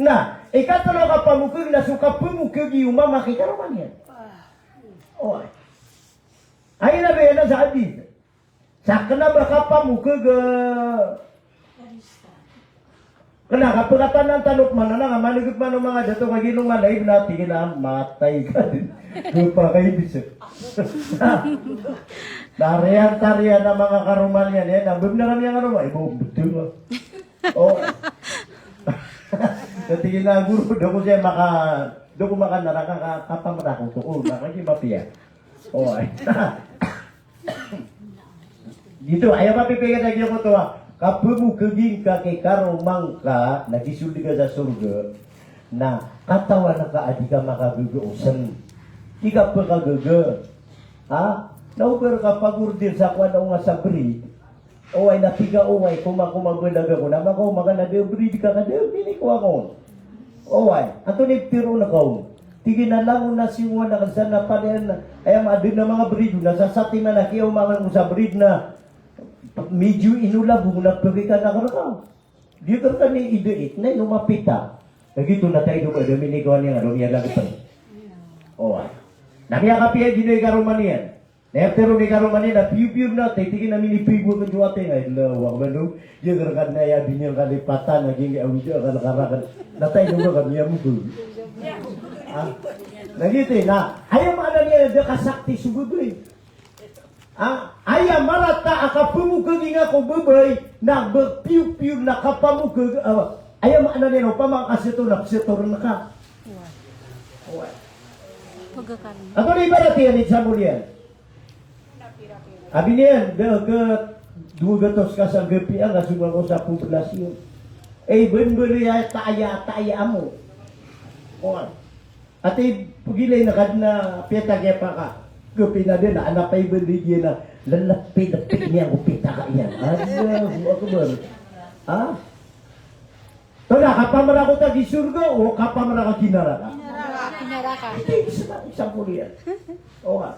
Na, ikatlo a kapamokeg na so kapamokeg iyo mama ki karoma niyan. Oway. Aya na ba iyan sa hadith. Sa kna ba kapamokeg, eh, kna ka pkatanan tano pman na nga manigit man o manga dato ka giya no nga live na tig iyan a matay ka dn. Gpa ka ibis. Na riyan tariyan a manga karoma niyan, eh, na bebnar a miyanga roma, ibo betul. O. Sa tig iyan a goro, da ko siya maka, da ko makanaraka ka, kapamrak oto. O, na kagiya mapiya. O, ay. Giyoto, aya kapipikir a giyoto a kapamokeg ingka ki karoma ngka, na gisold ka sa sorga, na katawan ka a di ka makagaga o sn. Di ka pkhagaga. Ha? Na oba rka pag-order sa kowan a onga sa bread. Oway, na tig ka, oway, koma, koma, balaga ko. Na makaoma ka na da a bread ka, ka da a minikowa kon. Oway, antonaa i ptharoon ka on? Tig iyan a langon a singowan akn sa na paliyan, aya ma-, adn a manga bread on na sa satiman a kiyaoma akn ko sa bread na medyo inolab on na pkikan akn rka. Di ka rka ni idait, na ino mapita. Lagid oto na tayo doon, da minikowa niyan, ano, miyalagpan. Oway. Na miyakapiya giyoto i karoma niyan. Na iptharo i karoma niyan na piyo-piyo na, tig iyan a minipigo ko so atay nga, Allahu Akbar, no? Giya rka na aya di niyan kalipatan, na giya awid a kalkarakan. Na tayo doon ka miyamokeg. Ah, na giyoto, na, aya maana niyan, da kasakti so babay. Ah, aya marata a kapamokeg ingka ko babay, na ba piyo-piyo na kapamokeg, ah, aya maana niyan, opama ka sito na sito rka. Oway. Antonaa i ibarat iyan i Samuel iyan? Abi niyan, da ka dowa gatos ka sa gapiya nga so manga ko sa populasyon. Ay, benbeli a taya, taya amo. Oway. Ati pegilay na kadna piyatag iya paka. Kepinade na, ana pay benbeli giya na lelepi-lepi niyan ko pitaka iyan. Allahu Akbar. Ha? Tona, kapamera ko ta gi sorga, o kapamera ka gi naraka? Naraka. Naraka. Ito i isa, isa ko riyan. Oway.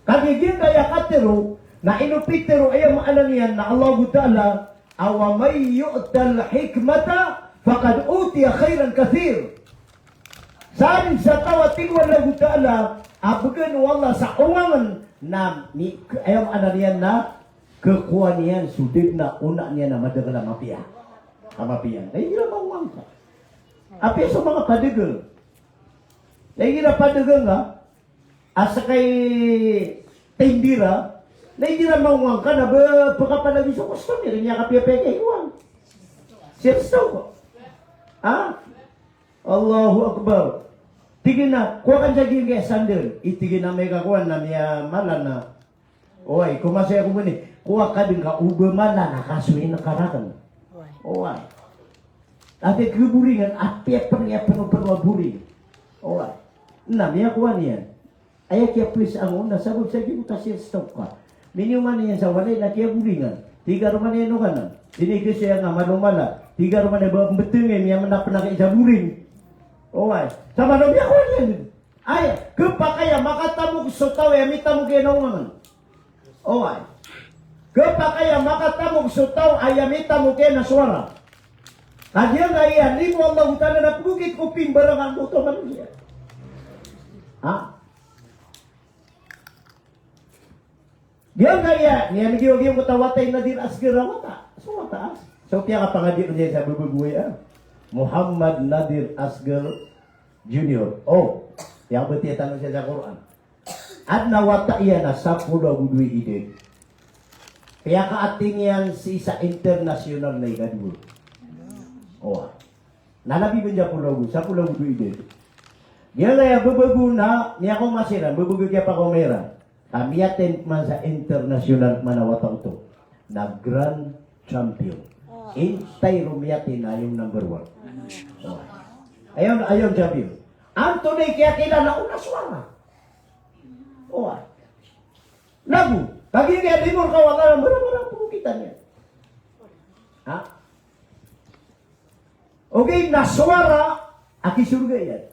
Kagiya giyangkaya katero, na ino pitero, aya maana niyan na Allahu Ta'ala, "Wa man yu'tal hikmata faqad utiya khairan kathir." Sadn sa taw a tig o Allahu Ta'ala, a bgan o Allah sa ongangen, na mi-, aya maana niyan na, kekowa niyan so dn a ona niyan a madakel a mapiya. A mapiya. Na igira maongang ka. Apiya so manga padegel. Na igira padegel nga, a sekay tindera, na igira maongang ka na ba, pekapanagi so customer, iniya kapiyapiya kay kowan. Sir, sir. Ha? Allahu Akbar. Tig iyan a, kowa aken sa giyangkaya sandal. I tig iyan a amay ka kowan na miyamala na. Oway, komasaya ko mani. Kowa ka dn ka o ba mala na kasoy na ka raken. Oway. Ati keboringan, apiya pn iya pn o pn a boring. Oway. Na miyakowa niyan. Aya kiyapesangon na sabap sa giyoto a sir, sir ka. Miniyoman iyan sa walay na kiyaboringan. Tig a roo man iyan o kanan. Sinigeso iyan a malo mala. Tig a roo man iyan ba mbeteng iyan, miyamnapnaki sa boring. Oway. Sa malo miyakowa niyan. Aya, kepakay a makatamok so taw a aya mitamok iyan a ongangen. Oway. Kepakay a makatamok so taw a aya mitamok iyan a sowara. Ka giyangkaya limo o Allahu Ta'ala na pegokit ko pimbarangan ko oto a manosiya. Ha? Giyangkaya, niyan giyogiyo ko ta wata i Nadir Asgar a wata. So wata a. So piyakapangadi niyan sa bebegoway a Muhammad Nadir Asgar Junior. O, piyakabatiya tano siya sa Qur'an. Adn a wata iyan a sapolo ago dowa i dad. Piyakaateng iyan sii sa international na ikadowa. O. Na labi ba niyan sapolo ago, sapolo ago dowa i dad. Giyangkaya bebego na miyakaoma siran, bebego kiyapakaoma iran. Ka miyaten man sa international man a wata oto na grand champion. Intay ro miyaten na aya on number one. O. Aya on, aya on champion. Antonaa i kiyakilala on a sowara. Oway. Lago, kagiya limo rka o Allah na mbarambarang pegokitan iyan. Ha? Ogaid na sowara a ki sorga iyan.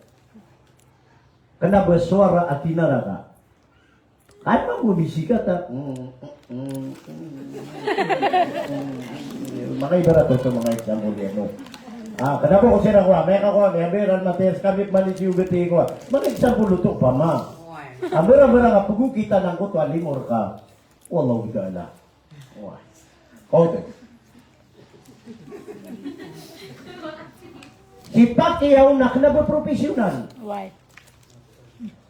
Kena ba sowara a ki naraka. Kena ba misikat a, mm, mm, mm, mm, mm. Makaibarat oto manga example iyan, no? Ah, kena ba ko siran kowa, miyakakowa, miyabira, matiya skami pman i tiyogat i kowa. Manga example oto, opama. A mbarambarang a pegokitan angkoto a limo rka o Allahu Ta'ala. Oway. Okay. Si Pacquiao na kena ba professional. Oway.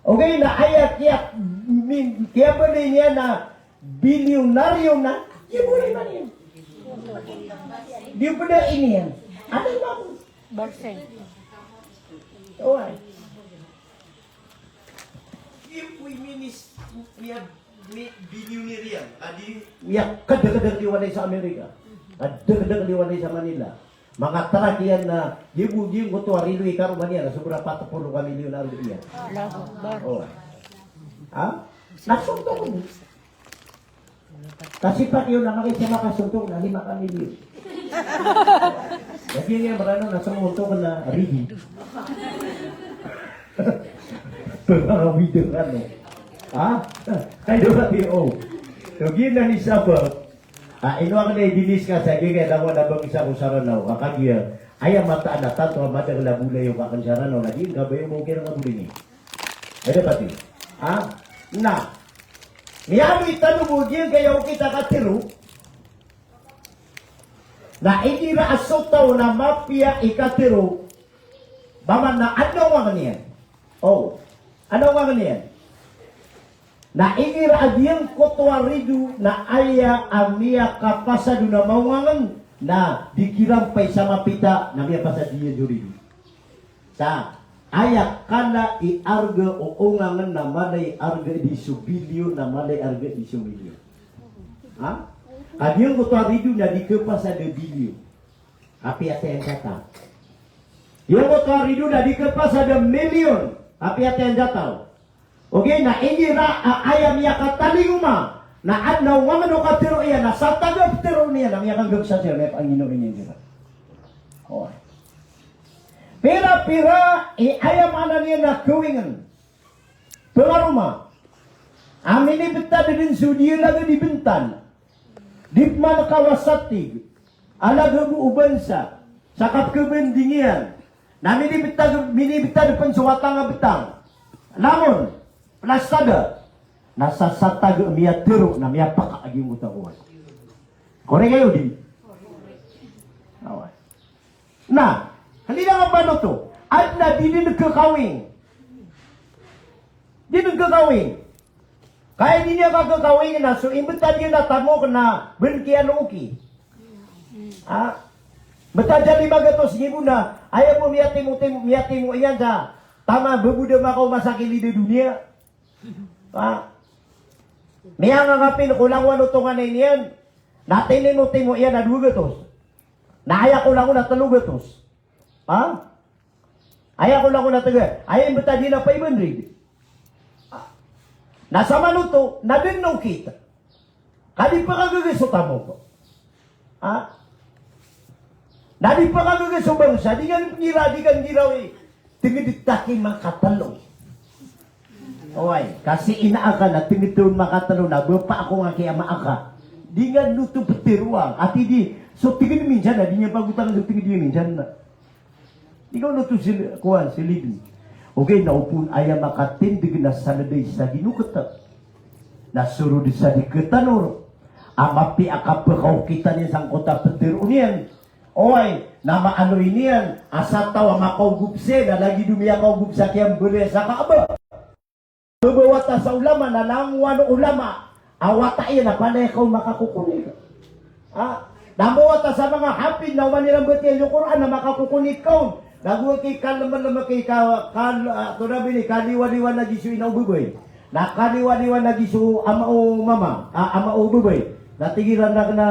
Okay, na aya kiya, mi-, kiyabaloy niyan na bilyonaryo na, di bo na iman iyan. Di bo na iniyan. Ano ba? Boxing. Oway. Di bo i minis, iya, mi-, bilyonaryo iyan. Adi, iya, kadakadakl i walay sa Amerika. Kadakadakl i walay sa Manila. Manga trak iyan na, di bo, di bo oto a rido i karoma niyan, na sobra pat polo ka milyon a rido iyan. Allahu Akbar. O. Ha? Na sontok on. Ka si Pacquiao na makaisa makasontok na lima ka milyon. Lagid iyan Mranaw na sontok na rido. Pangawid iyan, ano. Ha? Kagiya pati, o. So, giyanan i sabap. Ah, ino aken i diniskas a giya, langon a bangsa ko sa Ranaw, ka kagiya, aya mataan a tanto a madakl a bolayoka aken sa Ranaw, na di ngka ba iyo mawkir nga bolay ini. Ay, dapat iyo. Ha? Na. Miyaaloy tano bo giyangkaya okit a katero. Na igira a so taw na mapiya i katero, ba man na adn a ongangen iyan. O, adn a ongangen iyan. Na igira a giyangkoto a rido na aya a miyakapasad on a maongangen, na di kirampay sa mapita, na miyapasad iyan so rido. Sa aya kala i arga o ongangen na mala i arga di so bilyon, na mala i arga di so milyon. Ha? Ka giyangkoto a rido na di kapasad a bilyon. a piyatay a datar. Giyoto a rido na di kapasad a milyon a piyatay a datar. Ogaid na igira a aya miyakatalingoma na adn a owang o katero iyan na sa taga petero niyan na miyakanggap sa siya na ipangino ini dira. Oway. Pira-pira i aya maana niyan na kawingen. Pengaroma. A minibetad den so di lagid i bentan. Di pman kawa satig a lagid o bansa sa kapkebending iyan. Na minibetad, minibetad pen so watang a betang. Namon, plastada. Na sa satag a miyatero na miyapaka a giyangkoto a kowan. Korek ayo di? Awa. Na, halina nga ba oto? Adn a di den kekawing. Di den kekawing. Ka aya di niyan kakekawing na so imbetad iyan a tamok na ben kiyan oki. Ha? Betad iyan lima gatos ribo na, aya bo miyatimo-timo, miyatimo iyan sa taman bebo da makaoma sa kilid a doniya. Ha? Miyangangapin ko langowan o tonganay niyan, na tinimo-timo iyan a dowa gatos. Na aya ko langon na telo gatos. Ha? Aya ko langon na tega. Aya imbetad iyan na five hundred. Na samanoto, na den okit. Ka di pekagaga so tamok. Ha? Na di pekagaga so bangsa, di ngka ngira, di ngka ngira, wi. Tenged taki makatelo. Oway, kasi ina aka na tenged on makatelo na bapa ako nga ki ama aka. Di ngka noto peteroa. Ati di, so tenged minsan na, di niyan pagotangan so tenged iyan minsan na. Di ngka noto sil-, kowan, silid. Ogaid na opama aya makatindeg na sanad a isa di noketa. Na sorod sa di ketanor. A mapiya a kapekaokitan iyan sangkoto a petero niyan. Oway, na maano iniyan, a sa taw a makaogop siya, na lagid o miyakaogop sa kiyambalaya sa Kaaba. Bebawata sa ulama, na langowan o ulama a wata iyan na palaya ka on makakokonik. Ha? Na mbawata sa manga hafid na oman iran batiya so Qur'an na makakokonik ka on. Na go ki kalemelem ki ka-, kal-, ah, tonaa bini, kaliwaliwan a giya so ina o babay. Na kaliwaliwan a giya so ama o mama, ah, ama o babay. Na tig iran na kena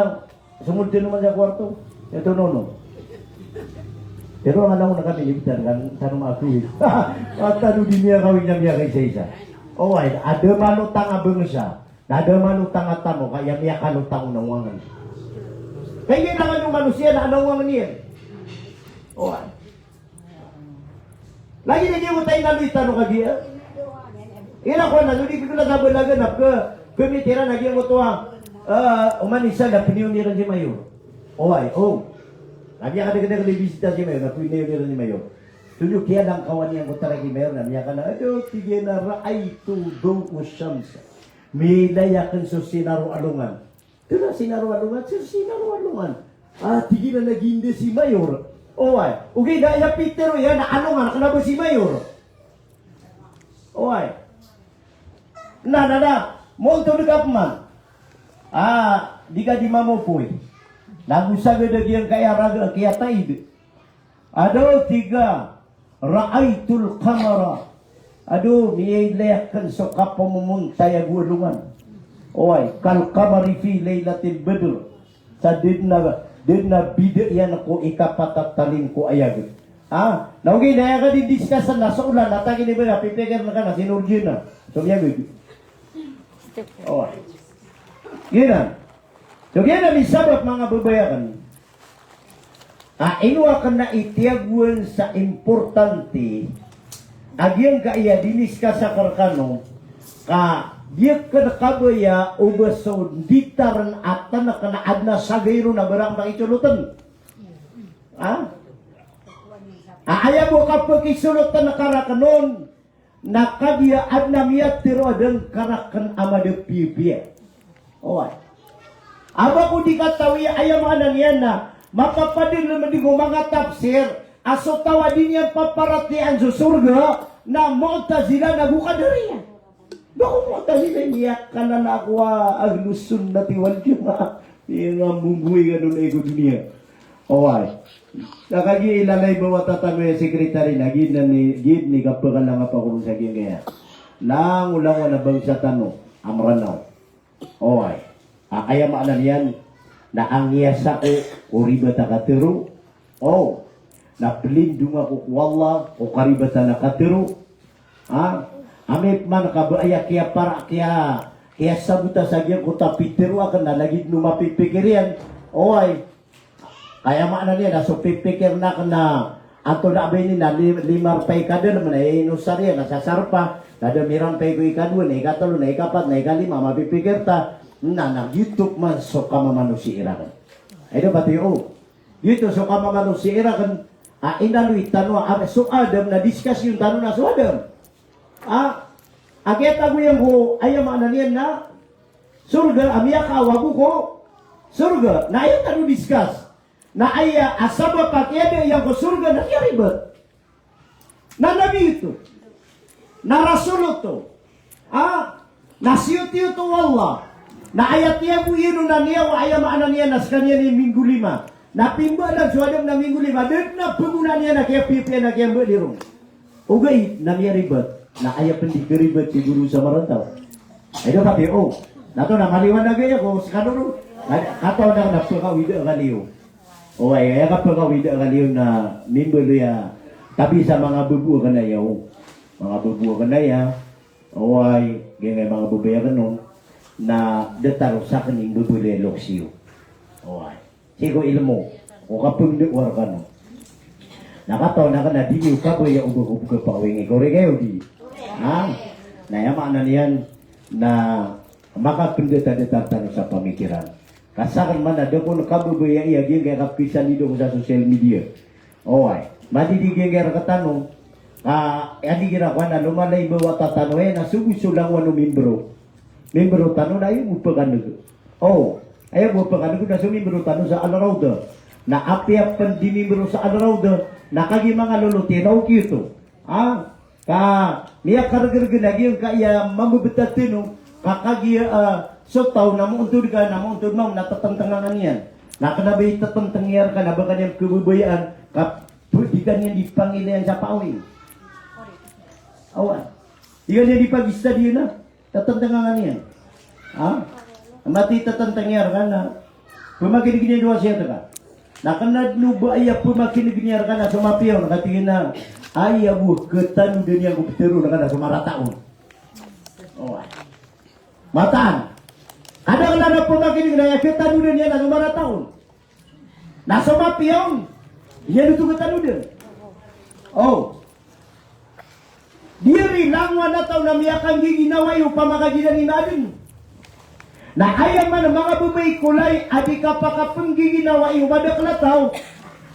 Sumod tano man sa kwarto. Ito nono. Pero ang alam ko na kami, ibitan kan, tano maakui. At tano di niya kawin niya miyakaisa-isa. Oway, ada man o tanga bangsa, na ada man o tanga tamo, kaya miyakalotang o nawangan. Kaya kailangan o manusiya na nawangan iyan. Oway. Lagid a giyoto i inaloy tano kagiya. Ina ko na, so di ko na sabalagan na pke-, pemitiran a giyoto a, ah, oman isa na peniyon iran si Mayor. Oway, o. Na miyakadakdakl i bisita si Mayor, na peniyon iran si Mayor. So di kiyaadn a kawan iyan ko tara ki Mayor, na miyakana, ado, tig iyan a ra'aytu daw'a shams. Miyailay aken so sinar o alongan. Tera sinar o alongan, sir, sinar o alongan. Ah, tig iyan a ginda si Mayor. Oway, ogaid na aya pitero iyan na alongan, kena ba si Mayor? Oway. Na, na, na, montod ka pman. Ah, di ka di mamopoy. Na go sagad a giyangkaya raga a kiyataid. Ado, tig a, ra'aytul qamara. Ado, miyailay aken so kapemomontay ago alongan. Oway, kal qamari fi laylatil badr. Sa di den a, di den a bida iyan ko ikapat a talim ko ayag. Ha? Na ogaid na aya ka di diskasan na so olan, na taki ni bera, pipikir na ka na, sinor gina. So, miyagag. Oway. Gina. So, giyanan i sabap, manga babay aken, a ino aken na itiyagoan sa importante a giyangkaya diniskasa ko rekano, ka di aken kabaya o ba so nditaren a tenek na aden a sagay ron a barang pakisoloten. Ha? A aya bo kapakisoloten ka reken on, na kagiya aden a miyatero a da ngka raken a mada piyapiya. Oway. Aba ko di katawi a aya maana niyan na mapapadalem den ko manga tafsir a so taw a di niyan paparatiyayaan so sorga na Mu'tazilah na go Qadariyah. Ba ko Mu'tazilah, miyakalala ako a Ahlus Sunnati wal Jamaah. Iya nga monggoy ka doon ay ko doniya. Oway. Na kagiya ilalay ba wata tano aya sekretary na giyanan i, giyanan i kapakalangap ako ron sa giyangkaya langolangon a bangsa tano a Meranaw. Oway. A, aya maana niyan na angiyasa ko o ribat a katero, O, na plindong ako ko Allah ko karibatan a katharo. Ha? Amay pman ka ba aya kiyapara, kiya, kiyasabota sa giyangkoto a pitharo akn na lagid o mapipikir iyan. Oway. Ka aya maana niyan na so pipikir akn na antonaa ba ini na li-, lima rpay ka dalm na inosar iyan na sasarpa. Na da mirampay ko ikadowa, na ikatlo, na ikapat, na ikalima, mapipikir ta. Na, na giyoto pman so kamamanosiya iran. Ay da pati o. Giyoto so kamamanosiya iran a inaloy tano a so Adam na discussion tano na so Adam. A, a kiyatagoyan ko, aya maana niyan na sorga, a miyakaawa bo ko sorga. Na aya tano discuss. Na aya a sabap a kiyada iyan ko sorga na kiyaribat. Na nabi oto. Na rasul oto. A, na siyotiyoto o Allah. Na aya tiyago iyan on na niyawa, aya maana niyan na skaniyan i minggo lima. Na pimbaalan so Adam na minggo lima. Da dn a pnggona niyan a kiyapiyapiya na kiyambali ron. Ogaid na miyaribat. Na aya pn di karibat sigoro sa marata. Ay da pati o. Na oto na maliwanag aya ko skano ron. Katawan akn na pkawida a kaliyo. Oway, aya kapkawida a kaliyo na mimbaloy a tabi sa manga bbo akn aya o. Manga bbo akn aya. Oway, giyangkai manga babay akn on na datar o sakn i mbabaloy a loks iyo. Oway. Sii ko ilmo ko kapngndao rkano. Na katawan akn na di niyo kabaya o ba ko pkapawingi ko rikayo di. Ha? Na aya maana niyan na makapndadatar tano sa pamikiran. Ka sakn man na da kon kababayai a giyangkai a kapisalidong sa social media. Oway. Madidi giyangkai rktano. Ka aya di gira kowan na lomalay ba wata tano aya na so bo so langowan o mimbro. Mimbro tano na aya bo pkan'g. O, aya bo pkan'g na so mimbro tano sa Al-Rawdah. Na apiya pn di mimbro sa Al-Rawdah na kagiya manga lolot iyan na okiyoto. A, ka miyakargrg na giyangkaya mambabtad tano, ka kagiya, a, so taw na moontod ka, na moontod mambo na ttntngan iyan. Na kna ba i ttntng iyan rka na ba ka niyan kababayaan, ka pwede ka niyan di pangilayan sa pawing. Awan. Di ka niyan di pagistadiyan na. Ttntngan iyan. Ha? Mati ttntng iyan rka na pmakin'g niyan i wasiyat ka. Na kna dn o ba aya pmakin'g niyan rka na so mapiya on, katii na aya bo a ktanodan iyan ko ptharoon rka na so marata on. O. Mataan. Kadaklan a pmakin'g na aya ktanodan iyan na so marata on. Na so mapiya on, iyan oto ktanodan. O. Di ri langowan a taw na miyakanggiginawai opama ka giyanan i maadn. Na aya man a manga babay ko lay a di kapakapnggiginawai o madakl a taw,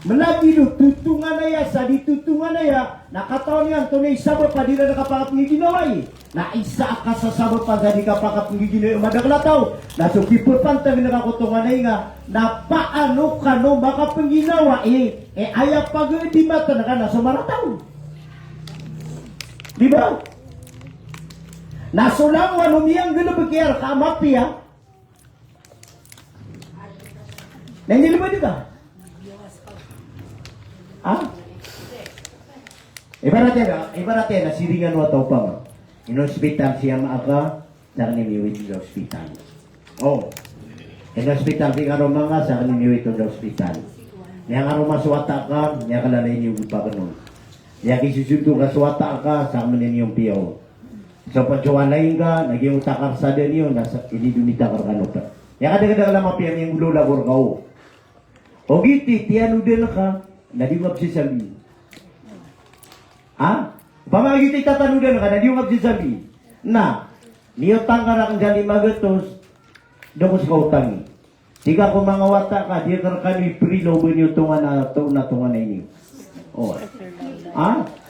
mlagid o totonganaya sa di totonganaya, na katawan iyan antonaa i sabap a di ran kapakapnggiginawai. Na isa a kasasabapan sa di kapakapnggiginawai o madakl a taw na so kipapantagn ka ko tonganay nga na paano kano makapngginawai, e aya pagadimatn ka na so marata on. Di ba? Na so langowan o miyanggalbk iyan rka a mapiya, na inilbad ka. Ha? Ibarat iyan, ibarat iyan na siringan o wata opama. Inospital si ama aka, sakn i miwit sa ospital. O. Inospital si karoma nga, sakn i miwit sa ospital. Miyangaroma so wata ka, miyakalalayon iyo pagnon. Miyakisosonto ka so wata ka, sakn i miyompiya on. So pn so walay ngka, na giyangkoto a karsada niyo, na sa, inidon i takar kano pn. Aya kadakadakl a mapiya miyanggolawla ko rka o. Ogaid i tiyanodan ka, na di ngka pzasambi. Ha? Opama ogaid i tatanodan ka, na di ngka pzasambi. Na, miyotang ka rakn sa lima gatos, da ko ska otangi. Tig ako manga wata ka, di akn rkano iprila o ba niyo tonganay, to-, na tonganay niyo. O. Ha?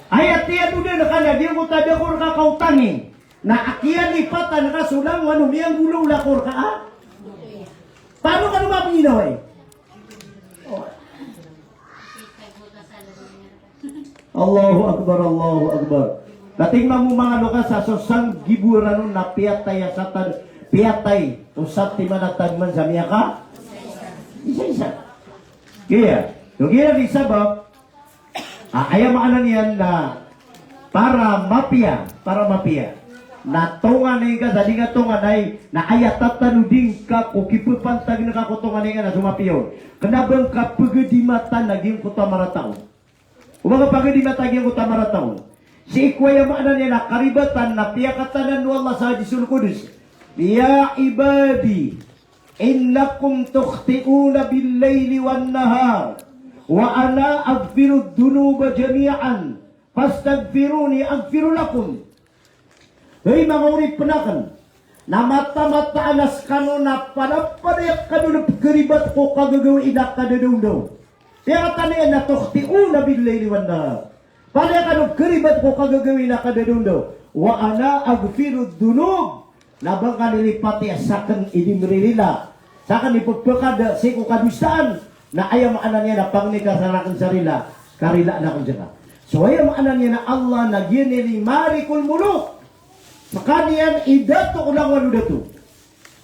Aya tiyanodan ka na giyangkoto a da ko rka kaotangi. Na a kiyalipatan ka so langowan o miyanggolawla ko rka a. Paano kano mapngginawai? O. Allahu Akbar, Allahu Akbar. Katii mambo manga loks a so sanggibo ranon na piyatay a satan, piyatay o satiman a tadman sa miyaka isa-isa. Giya. So giya di sabap, a, aya maana niyan na para mapiya, para mapiya. Na tonganay ngka sa di ngka tonganay, na aya tatano di ngka ko kipepantag ngka ko tonganay ngka na so mapiya on. Kena ba ngka pegedimatan a giyangkoto a marata on. O ba ngka pegedimatan a giyangkoto a marata on. Sii ko aya maana niyan na karibatan na piyakatanan o Allah sa Hadisul Qudsi, "Ya ibadi, innakum tukhti'una bil-layli wan-nahar, wa ana aghfirudh-dhunuba jami'an, fastaghfiruni aghfir lakum." Hay manga oripen aken, na mataan-mataan a sekano na padapadaya kano na pegeribat ko kagagawii na kadadaondaw. Piyakatanan iyan na tukhti'una bil-layli wan-nahar. Padaya kano pegeribat ko kagagawii na kadadaondaw. Wa ana aghfirudh-dhunub. Na ba ngka lilipati a saken i di meririla, saken i pepekada sii ko kadosaan, na aya maana niyan na pangni ka sa raken sa rila, karilaan aken seka. So aya maana niyan na Allah na giyanan i Malikul Muluk. Sekaniyan i dato o langowan o dato.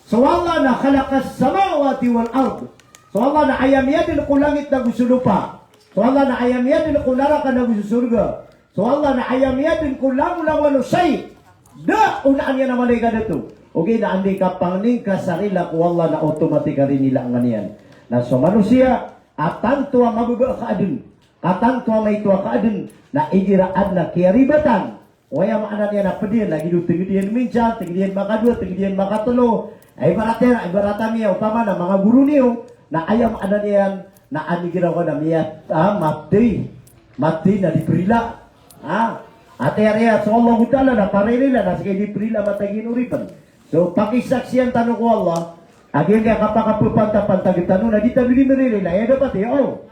So Allah na khalaqas samawati wal ard. So Allah na aya miyadn ko langit nago so lopa. So Allah na aya miyadn ko naraka nago so sorga. So Allah na aya miyadn ko langolangowan o shay. Da onaan iyan a mala i kadato. Ogaid na anda i kapangni ngka sa rila ko Allah na automatic a rinilaan ka niyan. Na so manosiya a tanto a mababa a kaadn, ka tanto a maito a kaadn, na igira adn a kiyaribatan, o aya maana niyan na ped iyan, lagid o teged iyan minsan, teged iyan makadowa, teged iyan makatelo. Ay, ibarat iyan, ibarat ami, opama na manga goro niyo, na aya maana niyan na anda i giraw ka na miya, ah, matey. Matey na di perila. Ha? Ati ari a so Allahu Ta'ala na paririla na seka i di perila matay gin oripen. So pakisaksian tano ko Allah a giyangkaya kapakapepantapantag tano na di tano di meririla. Aya dapat iyo.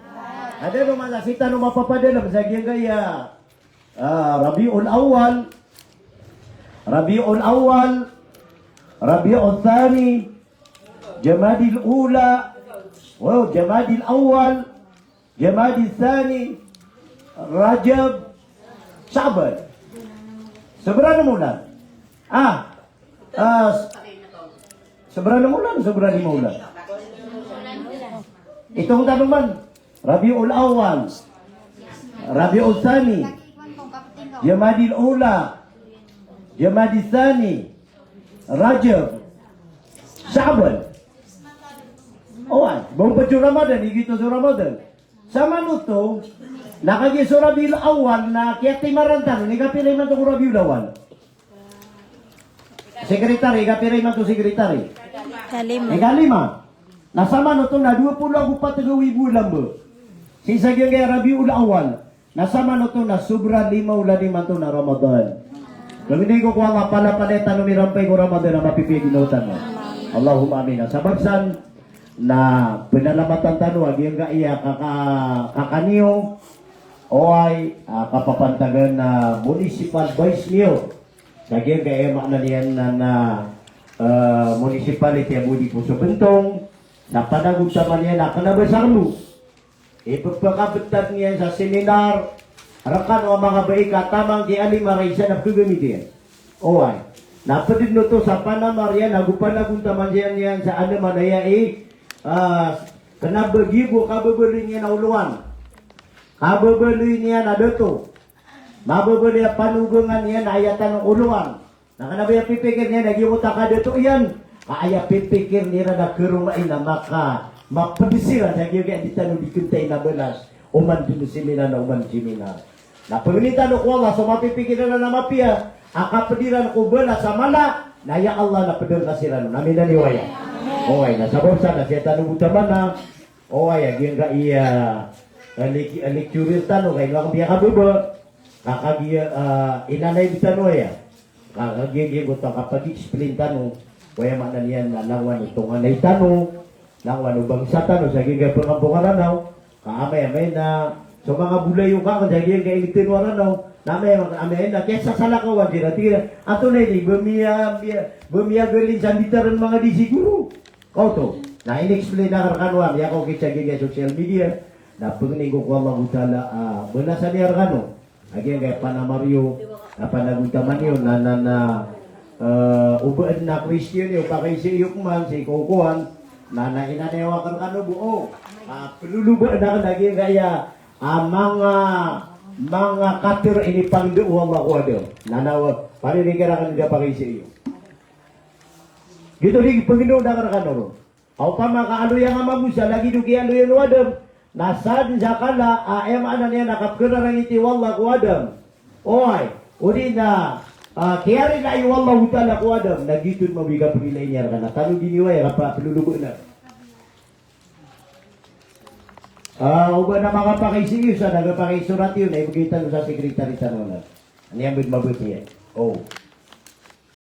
Anda no masa sii tano mapapadalem sa giyangkaya, ah, Rabiul Awwal, Rabiul Awwal, Rabiul Thani, Jamadil Ula, oh, Jamadil Awwal, Jamadil Thani, Rajab, Sha'ban. Soberan lima olan? Ah, ah, s-, soberan lima olan, soberan lima olan? Itong tano man. Rabiul Awwal, Rabiul Thani, Jamadil Ula, Jamadil Thani, Rajab, Sha'ban. Oway, ba ompad so Ramadan, igira oto so Ramadan. Samanoto na kagiya so Rabiul Awwal na kiyatimaran tano, ika pira imanto ko Rabiul Awwal? Secretary, ika pira imanto secretary? Ikalima. Ikalima. Na samanoto na dowa polo ago pat gawii bo a lamba sii sa giyangkaya Rabiul Awwal. Na samanoto na sobra lima olan imanto na Ramadan. Pangnin ko ko Allah, palapadaya tano mirampay ko Ramadan a mapipiya i ginawa tano. Allahumma amin. Sabap san na penalamatan tano a giyangkaya kaka-, kakaniyo, oway, ah, kapapantagan a municipal vice mayor. Sa giyangkaya maana niyan na, na, eh, municipality a bo di Poso Bentong, sa panagontaman iyan a kena ba sa kelo. Ipepakabetad niyan sa seminar rekano a manga bai ka taman ki alim a raisa na pekegamit iyan. Oway. Na ped den oto sa panamar iyan ago panagontaman iyan sa anda man aya i, ah, kena ba giya bo kababaloy niyan a olowan. Kababaloy niyan a dato. Mababaloy a panogangan iyan a aya tano olowan. Na kena ba aya pipikir niyan a giyoto a kadato iyan, ka aya pipikir iran a karoma iyan a maka, maped siran sa giyangkaya di tano di kentay na balas, oman den seminar na oman seminar. Na pangnin tano ko Allah so mapipikir iran a mapiya a kaped iran ko balas a mala, na ya Allah na peden ka siran. Amin, oway. Oway, na sabap sa na sii tano bo taman a, oway, a giyangkaya, eh, lek-, eh, lecturer tano, ka ino akn piyakababa. Ka kagiya, ah, inanay di tano aya. Ka kagiya giyangkoto a kapag-explain tano, oway, maana niyan na langowan o tonganay tano, langowan o bangsa tano sa giyangkaya pengampo ka Ranaw. Ka amay-amay na so manga bolayoka sa giyangkaya inged tano a Ranaw, na amay-amay na kiyasasalakawan siran, tig iran, antonaa ini, ba miya-, miya-, ba miyagalin sa nditaren manga di siguro. Kaoto, na in-explain akn rekano a miyakaokit sa giyangkaya social media, na pangnin ko ko Allahu Ta'ala a balasan iyan rekano a giyangkaya panamar iyo, na panagontaman iyo, na, na, na, eh, o ba aden a Kristiyan iyo, pakaiza iyo pman sii ko kowan, na, na inanay akn rekano bo, o, ah, pelolobaan akn a giyangkaya a manga, Manga katharo a inipangndao o Allah ko Adam. Na na, pari, di ka raken kapakaiza iyo. Giyoto di pangndao na ka raken ron. Opama ka aloy angka a manga dosa, lagid o kiyaaloyan o Adam. Na sadn sa kala a, aya maana niyan na kapkhararangiti o Allah ko Adam. Oway, odi na, ah, kiyarila o Allahu Ta'ala ko Adam. Na giyoto dn mambo i kaprilai niyan rka na tano dn i oway, kapaploloba na. Ah, o ba na makapakaiza iyo sa, na kapakaisorat iyo na ibgay tano sa secretary tano na. Niyan bo dn mabatiya. O.